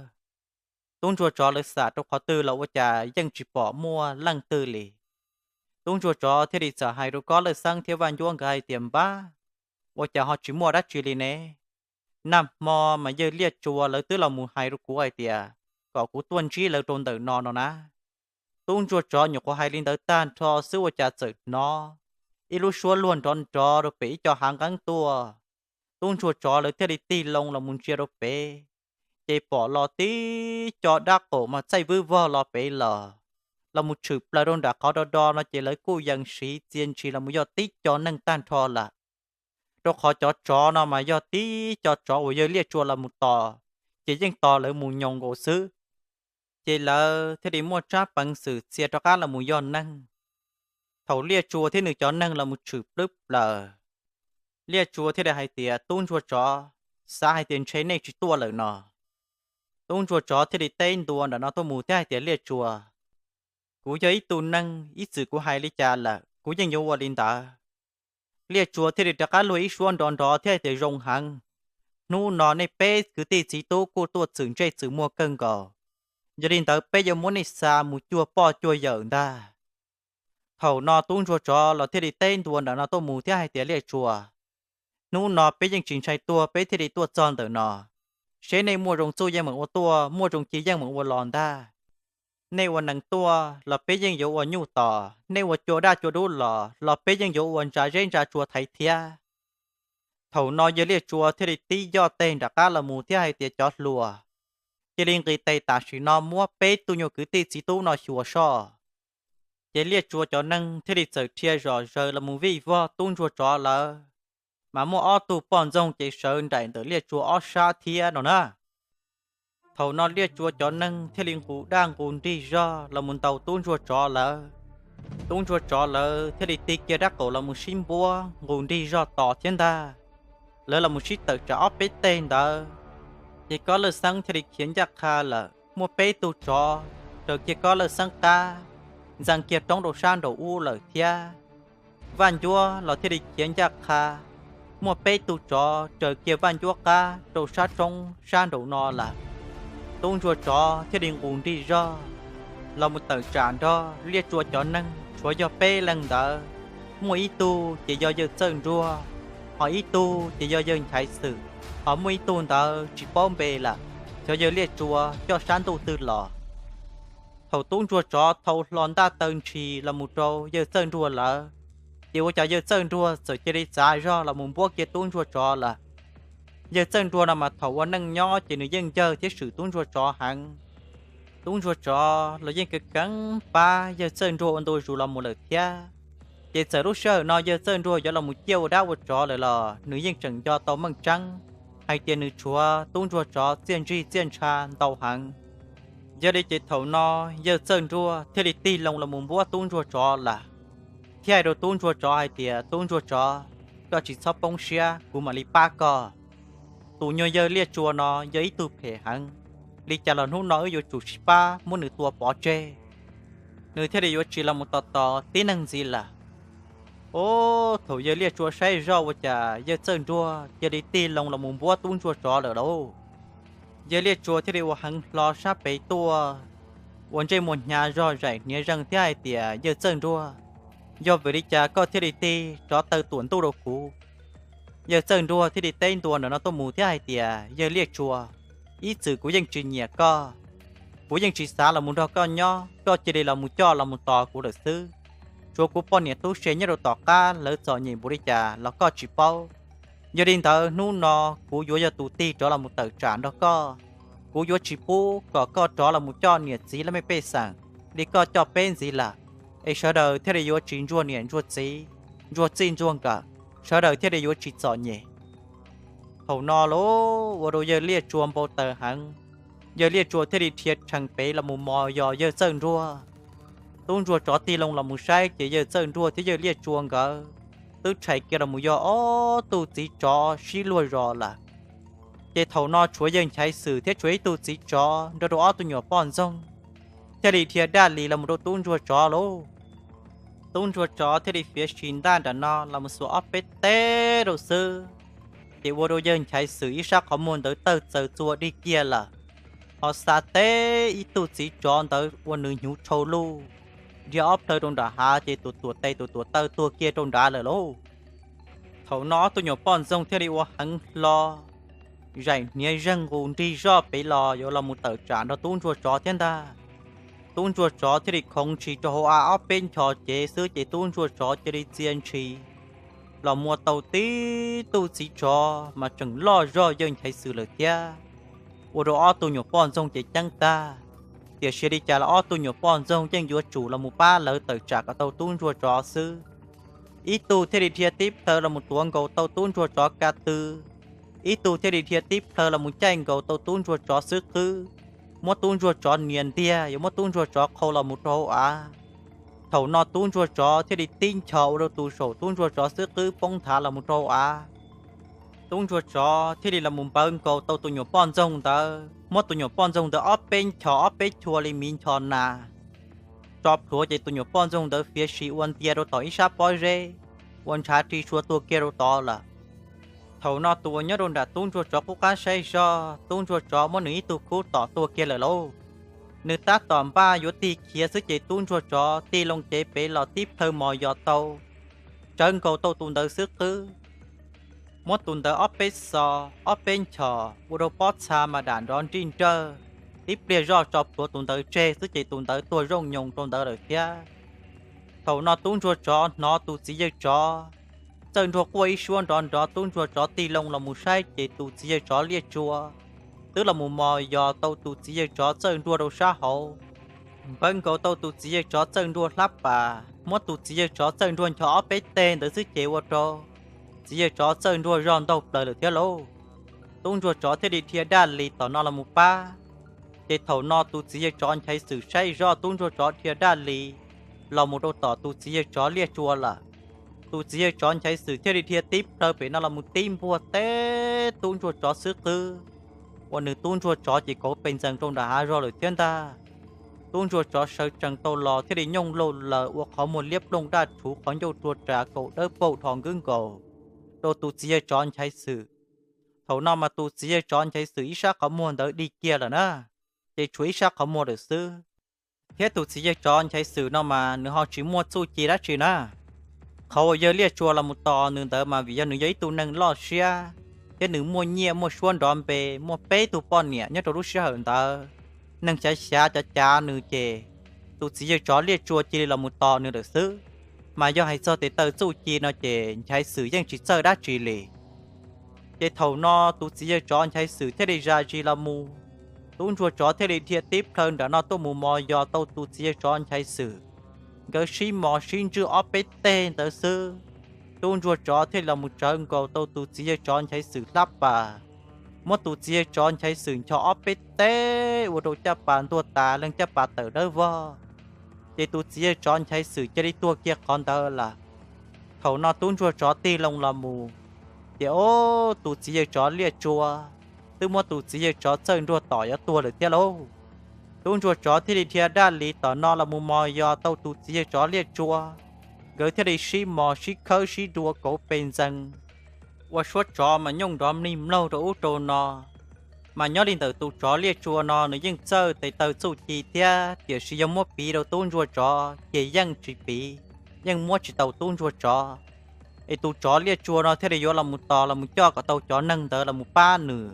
Tub ntsuag tsov lawv xam rau qhov twg los ua cas yeej tsis pom muaj leej twg li. Tub ntsuag tsov thiaj li txawm hais rau Kob Lawj Xeeb thiab Vaj Ncuab nkawd hais tias, Npab, ua cas ho tsis muaj dab tsi li ne? Nag hmo mas yawg Liaj Tsua lawv twb los mus hais rau kuv hais tias kom kuv tuaj ntsib lawv rau ntawm no no na. Tub ntsuag tsov nyuam qhuav hais li ntawd tag nrho xwb ua cas txawm hnov ib lub suab luag nrov nrov rau pem ib co hav nqeeb tuaj. Tub ntsuag tsov lawv thiaj li tig loo los mus ntsia rau pem, ces pom los tib co dab qaum mas txaij vwb vog los pem los, los mus tshwm plaws rau nram qhov do do no ces lawv kuj yees siv txia ntshis los mus yog tib co neeg tag nrho lawm. Rau qhov cov tsov no mas yog tib co tsov uas yawg Liaj Tsua los mus tos, ces yeej tos lawv mus nyoos nkaus xwb. Ces lawv thiaj li muaj tsab peev xwm txia rov qab los mus yog neeg. Thaum Liaj Tsua thiab nws cov neeg los mus tshwm plwb plaws, Liaj Tsua thiaj li hais tias, Tub ntsuag tsov, xav hais tias ntshe nej tsis tuaj lawm no. Tub ntsuag tsov thiaj li teb ntua nram no tuaj mus thiab hais tias, Liaj Tsua, kuv yog ib tug neeg, ib txwm kuv hais li cas lawm kuv yeej yuav ua li ntawd. Liaj Tsua thiaj li rov qab luag ib suab nrov nrov thiab hais tias, Zoo heev, hnub no nej peb kwv tij txiv tub kuj tuaj txwm ntsej txwm muag kawg nkaus, yog li ntawd peb yuav muab nej xa mus cuag poj cuag yawm ntag. Thaum no tub ntsuag tsov los thiaj li teb ntua nram no tuaj mus thiab hais tias, Liaj Tsua, hnub no peb yeej tsis ntshai tuag peb thiaj li tuaj txog ntawm no, seb nej muaj zoo txuj yeej meem ua tuaj, muaj zoo ci yeej meem ua los ntag. Nej ua nees tuaj los peb yeej yuav ua nyuj tos, nej ua cua daj cua dub los los peb yeej yuav ua ntsa zeb ntsa tsua thaiv thiab. Thaum no yawg Liaj Tsua thiaj li tib yoj teg nram qab los mus thiab hais tias, Cov hluas, cia li nqis tes tam sim no muab peb tug nyuag kwv tij txiv tub no xyuas soj. Ces Liaj Tsua cov neeg thiaj li txawm dhia zom zaws los mus vij vog tub ntsuag tsov lawv, mas muaj ob tug poj ntxoog ces sawv nraim ntawm Liaj Tsua ob sab thiab no na. Thaum no Liaj Tsua cov neeg thiaj li nqus daj nqus nrig zog los mus ntaus tub ntsuag tsov lawv. Tub ntsuag tsov lawv thiaj li tig kiag dab qaum los mus sib npuab nqus nrig zog tos thiab ntag. Lawv los mus sib tawm tsam ob peb teg ntawd, ces Kob Lawj Xeeb thiaj li khiav ncaj qha lawm, muaj peb tug tsov raws kiag Kob Lawj Xeeb qab, ntxeev kiag roob rau sab nraum ub lawm thiab. Vaj Ncuab los thiaj li khiav ncaj qha, muaj peb tug tsov raws kiag Vaj Ncuab qab rau sab roob sab nraum no lawm. Tub ntsuag tsov thiaj li nqus nrig zog los mus tawm tsam nrog Liaj Tsua cov neeg tshuav yog peb leeg ntawd, muaj ib tug ces yog yawg Txawj Nruag, ho ib tug ces yog yawg Nchaiv Xwm, ho muaj ib tug ntawd tsis paub npe lawm, xyov yawg Liaj Tsua coj sab ntuj twg los. Thaum tub ntsuag tsov thau hlo ntaj taw ntshis los mus rau yawg Txawj Nruag lawm, ces ua cas yawg Txawj Nruag txawm cia li txav zog los mus npuab kiag tub ntsuag tsov lawm. Yawg Txawj Nruag no mas thaum ua neej nyob ces nws yeej ncawg thiab swm tub ntsuag tsov heev. Tub ntsuag tsov los yeej keev keev pab yawg Txawj Nruag ua ntu zus los mus lawm thiab. Ces txawm lub sij hawm no yawg Txawj Nruag yuav los mus ciaj ua dab ua tsov lawm los nws yeej tseem nco tau meej tseeb hais tias nws tshuav tub ntsuag tsov txiaj ntsig txiaj ntsha ntau heev. Yog li ces thaum no yawg Txawj Nruag thiaj li tig loo los mus npuab tub ntsuag tsov lawm, thiab hais rau tub ntsuag tsov hais tias, Tub ntsuag tsov, koj tsis txhob poob siab, kuv mam li pab koj. Tus nyuag yawg Liaj Tsua no yog ib tug phem heev, li cas los hnub no wb yuav tsum sib pab muab nws tua pov tseg. Nws thiaj li yuav tsis los mus tos tos tib neeg ntxiv lawm. Ub, thaum yawg Liaj Tsua saib zoj ua cas yawg Txawj Nruag cia li tig loo los mus npuab tub ntsuag tsov lawm lauj. Yawg Liaj Tsua thiaj li ua heev hlo sab pem tuaj, ua ntsej muag hnyav zog zaim hniav zeeg thiab hais tias, Yawg Txawj Nruag, yog vim li cas koj thiaj li tig tsov taw tuam ntuj rau kuv? Yawg Txawj Nruag thiaj li teb ntua ntawm no tuaj mus thiab hais tias, Yawg Liaj Tsua, ib txwm kuv yeej tsis nyiam koj, kuv yeej tsis xav los mus nrog koj nyob, koj cia li los mus coj los mus tos kuv lawm xwb. Tshuav kuv poj niam tub se nyob rau tom qab lawv txom nyem npaum li cas los koj tsis paub. Yog li ntawd hnub no kuv yuav yog tus tig rov los mus tawm tsam nrog koj. Kuv yuav tsis pub kom koj rov los mus coj niam txiv laj mej pej xeem li koj coj peb ntxiv lawm, es sawv daws thiaj li yuav tsis ntsuag niam ntsuag txiv, ntsuag txij ntsuag nkawm, sawv daws thiaj li yuav tsis txom nyem. Thaum no lauj, ua rau Yawg Liaj Tsua npau taws heev. Yawg Liaj Tsua thiaj li dhia rhees pem los mus mos yos Yawg Txawj Nruag. Tub ntsuag tsov tig loo los mus saib ces Yawg Txawj Nruag thiab Yawg Liaj Tsua nkawd twb tshais kiag los mus yog ob tug txiv tsov sib luag zos lawm. Ces thaum no tshuav Yawg Nchaiv Xwm thiab tshuav ib tug txiv tsov nrog rau ob tug nyuam poj ntxoog thiaj li dhia daj li los mus rau tub ntsuag tsov lauj. Tub ntsuag tsov thiaj li fiav sis ntaj nram no los mus xuas ob peb teg rau xwb, ces ua rau Yawg Nchaiv Xwm ib sab qhov muag ntawd tawg txaws txua dig kiag lawm. ho xa teb ib tug txiv tsov ntawd ua nws hnyuv tshau luj, dhia ob plhaw rau nram hav ces tus tuam tes tus tuam taw tuag kiag rau nrad lawm lauj. Thaum no ob tug nyuam poj ntxoog thiaj li ua heev hlo, zaim hniav zeeg nqus nrig zoj pem los yuav los mus tawm tsam nrog tub ntsuag tsov thiab ntag. Tub ntsuag tsov thiaj li khoov ntshis rau hauv av ob peb nchos cev xwb ces tub ntsuag tsov cia li txia ntshis los mus ua tau tib tug txiv tsov mas tseem loj zog yawg Nchaiv Xwm lawm thiab, ua rau ob tug nyuam poj ntxoog ces ceeb tag. Tiam sis li cas los ob tug nyuam poj ntxoog yeej yuav tsum los mus pab lawv tawm tsam kom tau tub ntsuag tsov xwb. Ib tug thiaj li dhia tib plhaw los mus tuav nkaus tau tub ntsuag tsov ka tw, ib tug thiaj li dhia tib plhaw los mus caij nkaus tau tub ntsuag tsov xwb qwb, muab tub ntsuag tsov nias ntiag yuav muab tub ntsuag tsov qhau los mus rau hauv av. Thaum no tub ntsuag tsov thiaj li tib nchos ua rau tus saum tub ntsuag tsov xwb qwb poob nthav los mus rau hauv av. Tub ntsuag tsov thiaj li los mus npawv nkaus tau tus nyuam poj ntxoog ntawd, muab tus nyuam poj ntxoog ntawd ob peb nchos ob peb chua li miv nchos nas tso plhuav ces tus nyuam poj ntxoog ntawd fiav sim ua ntia rau tom ib sab pob zeb, ua ntshav ri sua tuag kiag rau tod lawm. Thaum no tus uas nyob rau nram tub ntsuag tsov qub qab saib zog, tub ntsuag tsov muab nws ib tug kub tom tuag kiag lawm lauj. Nws tab tom npaj yuav tig khiav xwb ces tub ntsuag tsov tig loo cev pem los tib plhaw mos yos tau, tsawv nkaus tau tus ntawd xwb qwb, muab tus ntawd ob peb xo, ob peb nchos ua rau pob txha mas dam nrov nrij nrawg, tib pliag zoj tso plhuav tus ntawd tseg xwb ces tus ntawd tuag zooj nyoos rau ntawd lawm thiab. Thaum no tub ntsuag tsov hnov tus txiv yawg tsov txawj ntsuag quaj ib suab nrov nrov, tub ntsuag tsov tig loo los mus saib ces tus txiv yawg tsov liaj tsua twb los mus mos yos tau tus txiv yawg tsov txawj ntsuag rau sab hauv, npawv nkaus tau tus txiv yawg tsov txawj ntsuag hlab pas, muab tus txiv yawg tsov txawj ntsuag nchos ob peb teg ntawd xwb ces ua rau txiv yawg tsov txawj ntsuag zog ntaug plaws lawm thiab lauj. Tub ntsuag tsov thiaj li dhia daj lis tom no los mus pab. Ces thaum no tus txiv yawg tsov Nchaiv Xwm saib zoj tub ntsuag tsov dhia daj lis los mus rau tom tus txiv yawg tsov liaj tsua lawm, tus txiv yawg tsov Nchaiv Xwm thiaj li dhia tib plhaw pem no los mus tib npuaj teb tub ntsuag tsov xwb qwb, ua nws tub ntsuag tsov ces kauv pes ntxees rau nram hav zog lawm thiab ntag. Tub ntsuag tsov sawv tsees tau los thiaj li nyooj lauj laws ua qhov muag liab plooj daj rhuv qhov ncauj rua ras kaum dawb paug dhos nkwb nkaus rau tus txiv yawg tsov Nchaiv Xwm. Thaum no mas tus txiv yawg tsov Nchaiv Xwm ib sab qhov muag ntawd dig kiag lawm na, ces tshuav ib sab qhov muag lawm xwb. Thiab tus txiv yawg tsov Nchaiv Xwm no mas nws ho tsis muaj txuj ci dab tsi na. Qhov uas yawg liaj tsua los mus tos nws ntawd mas vim yog nws yog ib tug neeg loj siab, thiab nws muaj nyiaj muaj suab nrov npe, muaj peb tug poj niam nyob rau lub sij hawm ntawd. Neeg xyav xyav cav cav nws ces tus txiv yawg tsov liaj tsua cia li los mus tos nws lawm xwb. Mas yog hais txog tes taw txuj ci no ces Nchaiv Xwm yeej tsis txawj dab tsi li. Ces thaum no tus txiv yawg tsov Nchaiv Xwm thiaj li zam zis los mus, tub ntsuag tsov thiaj li dhia tib plhaw nram no tuaj mus mos yos tau tus txiv yawg tsov Nchaiv Xwm. Nkawd sib mos sib ntswj ob peb teg ntawd xwb, tub ntsuag tsov thiaj li los mus tsawv nkaus tau tus txiv yawg tsov Nchaiv Xwm hlab pas, muab tus txiv yawg tsov Nchaiv Xwm nchos ob peb teg ua rau caj pas ntuag tas leej caj pas tawm dawb vog. Ces tus txiv yawg tsov Nchaiv Xwm cia li tuag kiag qhov ntawd lawm. Thaum no tub ntsuag tsov tig loo los mus, ces ob tus txiv yawg tsov liaj tsua twb muab tus txiv yawg tsov txawj ntsuag tom yuav tuag lawm thiab lauj. Tub ntsuag tsov thiaj li dhia daj lis tom no los mus mos yos tau tus txiv yawg tsov liaj tsua. Nkawd thiaj li sib mos sib khawb sib dua kauv pes ntxees, ua suab tsov mas nyooj nrov mlig mlaug rau ub rau no. Mas nyob li ntawm tus tsov liaj tsua no nws yeej txawj tes taw txuj ci thiab, tiam sis yog muab piv rau tub ntsuag tsov ces yeej tsis piv, yeej muab tsis tau tub ntsuag tsov. Es tus tsov liaj tsua no thiaj li yuav los mus tos los mus coj kom tau cov neeg ntawd los mus pab nws.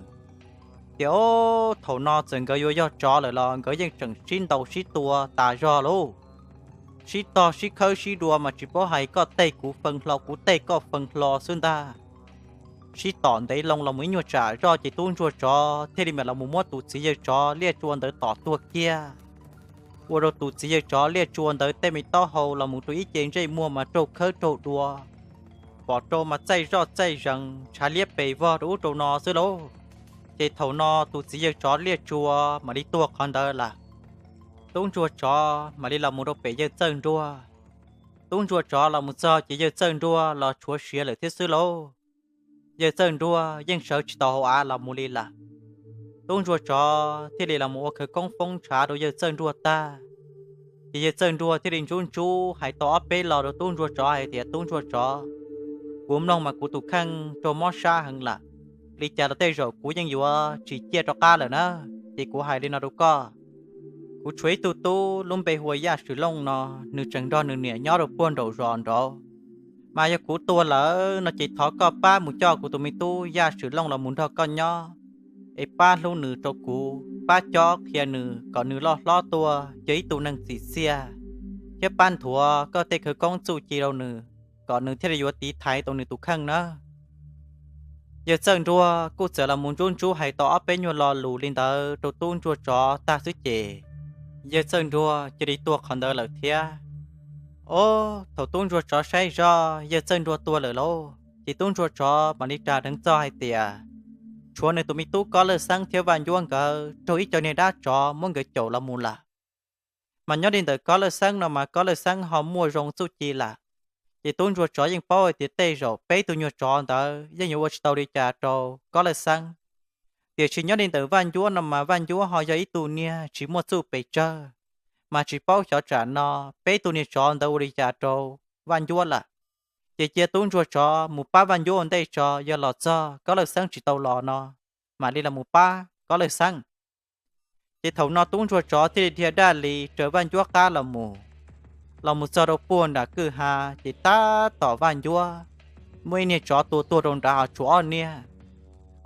Ces ob thaum no txawm nkawd yuav yog tsov lawm los nkawd yeej tseem sib ntaus sib tua tas zog lauj. Sib tog sib khawb sib dua mas tsis paub hais koj tej kuv fee hlo kuv tej koj fee hlo xwb ntag. Sib tom ntev loo los mus ib nyuag tsam zoj ces tub ntsuag tsov thiaj li mam los mus muab tus txiv yawg tsov liaj tsua ntawd tom tuag kiag, ua rau tus txiv yawg tsov liaj tsua ntawd tej me taub hau los mus rau ib ce ntsej muag mas raug khawb raug dua, pom rau mas txaij zoj txaij zees ntshav liab pes vog rau ub rau no xwb lauj. Ces thaum no tus txiv yawg tsov liaj tsua mam li tuag qhov ntawd lawm. Tub ntsuag tsov mam li los mus rau pem yawg txawj ntsuag. Tub ntsuag tsov los mus txog ces yawg txawj ntsuag los tshuav siav lawm thiab xwb lauj. Yawg txawj ntsuag yeej sawv tsis tau hauv av los mus li lawm. Tub ntsuag tsov thiaj li los mus ua khawv koob foob ntshav rau yawg txawj ntsuag tag, ces yawg txawj ntsuag thiaj li ntsub ntsub hais tau ob peb lo rau tub ntsuag tsov hais tias, tub ntsuag tsov, kuv mloog mas kuv tus kheej raug mob sab heev lawm, li cas los tej zaum kuv yeej yuav tsis ciaj rov qab lawm na. ces kuv hais li no rau koj. Kuv tshuav ib tug tub lub npe hu ua Yaj Swm Looj no, nws tseem nrog nws niam nyob rau puag nraum zos nraud. Mas yog kuv tuag lawm no ces thov koj pab mus coj kuv tus me tub Yaj Swm Looj los mus nrog koj nyob, es pab hlub nws rau kuv, pab cob qhia nws kom nws loj hlob tuaj yog ib tug neeg txim txiaj, thiab pab nthuav koj tej khawv koob txuj ci rau nws, kom nws thiaj li yuav tiv thaiv tau nws tus kheej na. Yawg Txawj Nruag kuj txawm los mus ntsub ntsub hais tau ob peb nyuag lo lus li ntawd rau tub ntsuag tsov tag xwb ces yawg Txawj Nruag cia li tuag qhov ntawd lawm thiab. Ob, thaum tub ntsuag tsov saib zoj yawg Txawj Nruag tuag lawm lauj, ces tub ntsuag tsov mam li ras dheev txog hais tias tshuav nws tus me tub Kob Lawj Xeeb thiab Vaj Ncuab nkawd raug ib co niag dab tsov muab nkawd caum los mus lawm. Mas nyob li ntawm Kob Lawj Xeeb no mas Kob Lawj Xeeb ho muaj zoo txuj ci lawm, ces tub ntsuag tsov yeej paub hais tias tej zaum peb tug nyuag tsov ntawd yeej yuav ua tsis tau li cas rau Kob Lawj Xeeb. Tiam sis nyob li ntawm Vaj Ncuab no mas Vaj Ncuab ho yog ib tug niag tsis muaj txuj pes tsawg, mas tsis paub xyov tsam no peb tug niag tsov ntawd ua li cas rau Vaj Ncuab lawm. Ces cia tub ntsuag tsov mus pab Vaj Ncuab ua ntej tso, yog los txog Kob Lawj Xeeb tsis tau los no mam li los mus pab Kob Lawj Xeeb. Ces thaum no tub ntsuag tsov thiaj li dhia daj li raws Vaj Ncuab qab los mus, los mus txog rau puag nram kwj ha, ces tab tom Vaj Ncuab muaj ib niag tsov tua tuag rau nrad ho tshuav ob niag.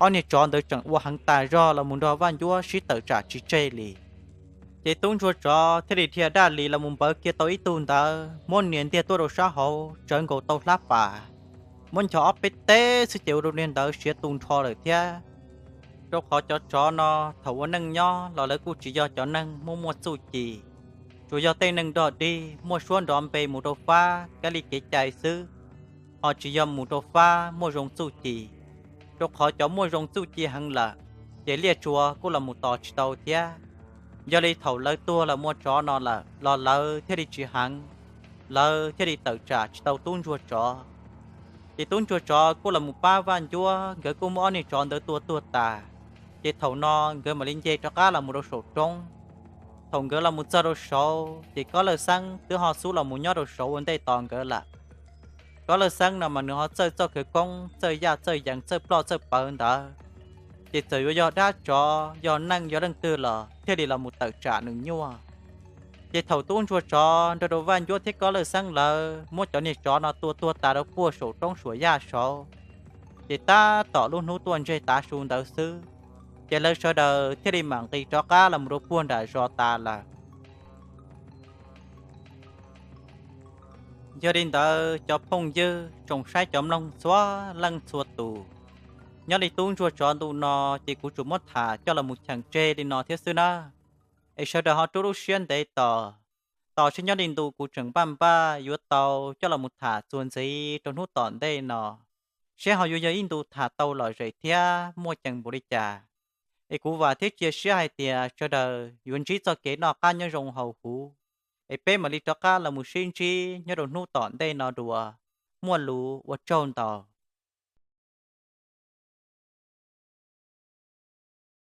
Ob niag tsov ntawd tseem ua heev tas zog los mus nrog Vaj Ncuab sib tawm tsam tsis tseg li. Ces tub ntsuag tsov thiaj li dhia daj li los mus npawv kiag tau ib tug ntawd, muab nias ntiag tuaj rau sab hauv tsawv nkaus tau hlab pas, muab nchos ob peb teg xwb ces ua rau niag ntawd siav tu nrho lawm thiab. Rau qhov cov tsov no thaum ua neej nyob los lawv kuj tsis yog cov neeg muaj muaj txuj ci, tsuas yog tej neeg dog dig muaj suab nrov npe mus rau fab kab li kev cai xwb, ho tsis yog mus rau fab muaj zoo txuj ci. Rau qhov cov muaj zoo txuj ci heev lawm, ces liaj tsua kuj los mus tos tsis tau thiab. Yog li thaum lawv tuag los muaj tsov no lawm los lawv thiaj li tsis heev, lawv thiaj li tawm tsam tsis tau tub ntsuag tsov. Ces tub ntsuag tsov kuj los mus pab Vaj Ncuab, nkawd kuj muab ob niag tsov ntawd tua tuag tas. Ces thaum no nkawd mam li nce rov qab los mus rau saum roob. Thaum nkawd los mus txog rau saud ces Kob Lawj Xeeb twb ho xub los mus nyob rau saud ua ntej tos nkawd lawm. Kob Lawj Xeeb no mas nws ho txawj txoj khawv koob, txawj yaj txawj yees, txawj ploj txawj pawv ntawd, ces txawm yuav yog dab tsov yog neeg yog leej twg los thiaj li los mus tawm tsam nws nyuaj. Ces thaum tub ntsuag tsov nrog rau Vaj Ncuab thiab Kob Lawj Xeeb lawv muab cov niag tsov no tua tuag tas rau puag saum roob suam yaj saud, ces tab tom lub hnub tuaj ntseg tav su ntawd xwb, ces lawv sawv daws thiaj li mam nqis rov qab los mus rau puag nram zos tas lawm. Yog li ntawd cov phooj ywg tsoom saib cov mloog txhua leej txhua tus, nyob li tub ntsuag tsov ntu no ces kuv tsuas muab tham coj los mus cheem tseg li no thiab xwb na. Es sawv daws ho rub lub siab ntev tos, tos seb nyob li ntu kuv tseem npaj npaj yuav tau coj los mus tham txuas ntxiv rau hnub tom ntej no, seb ho yuav yog ib ntu tham tau lom zem thiab muaj ceem npaum li cas. Es kuv vam thiab cia siab hais tias sawv daws yuav ntsib txoj kev noj qab nyob zoo hauv huv, es peb mam li rov qab los mus sib ntsib nyob rau hnub tom ntej no dua. Muaj lus ua tsaug ntau.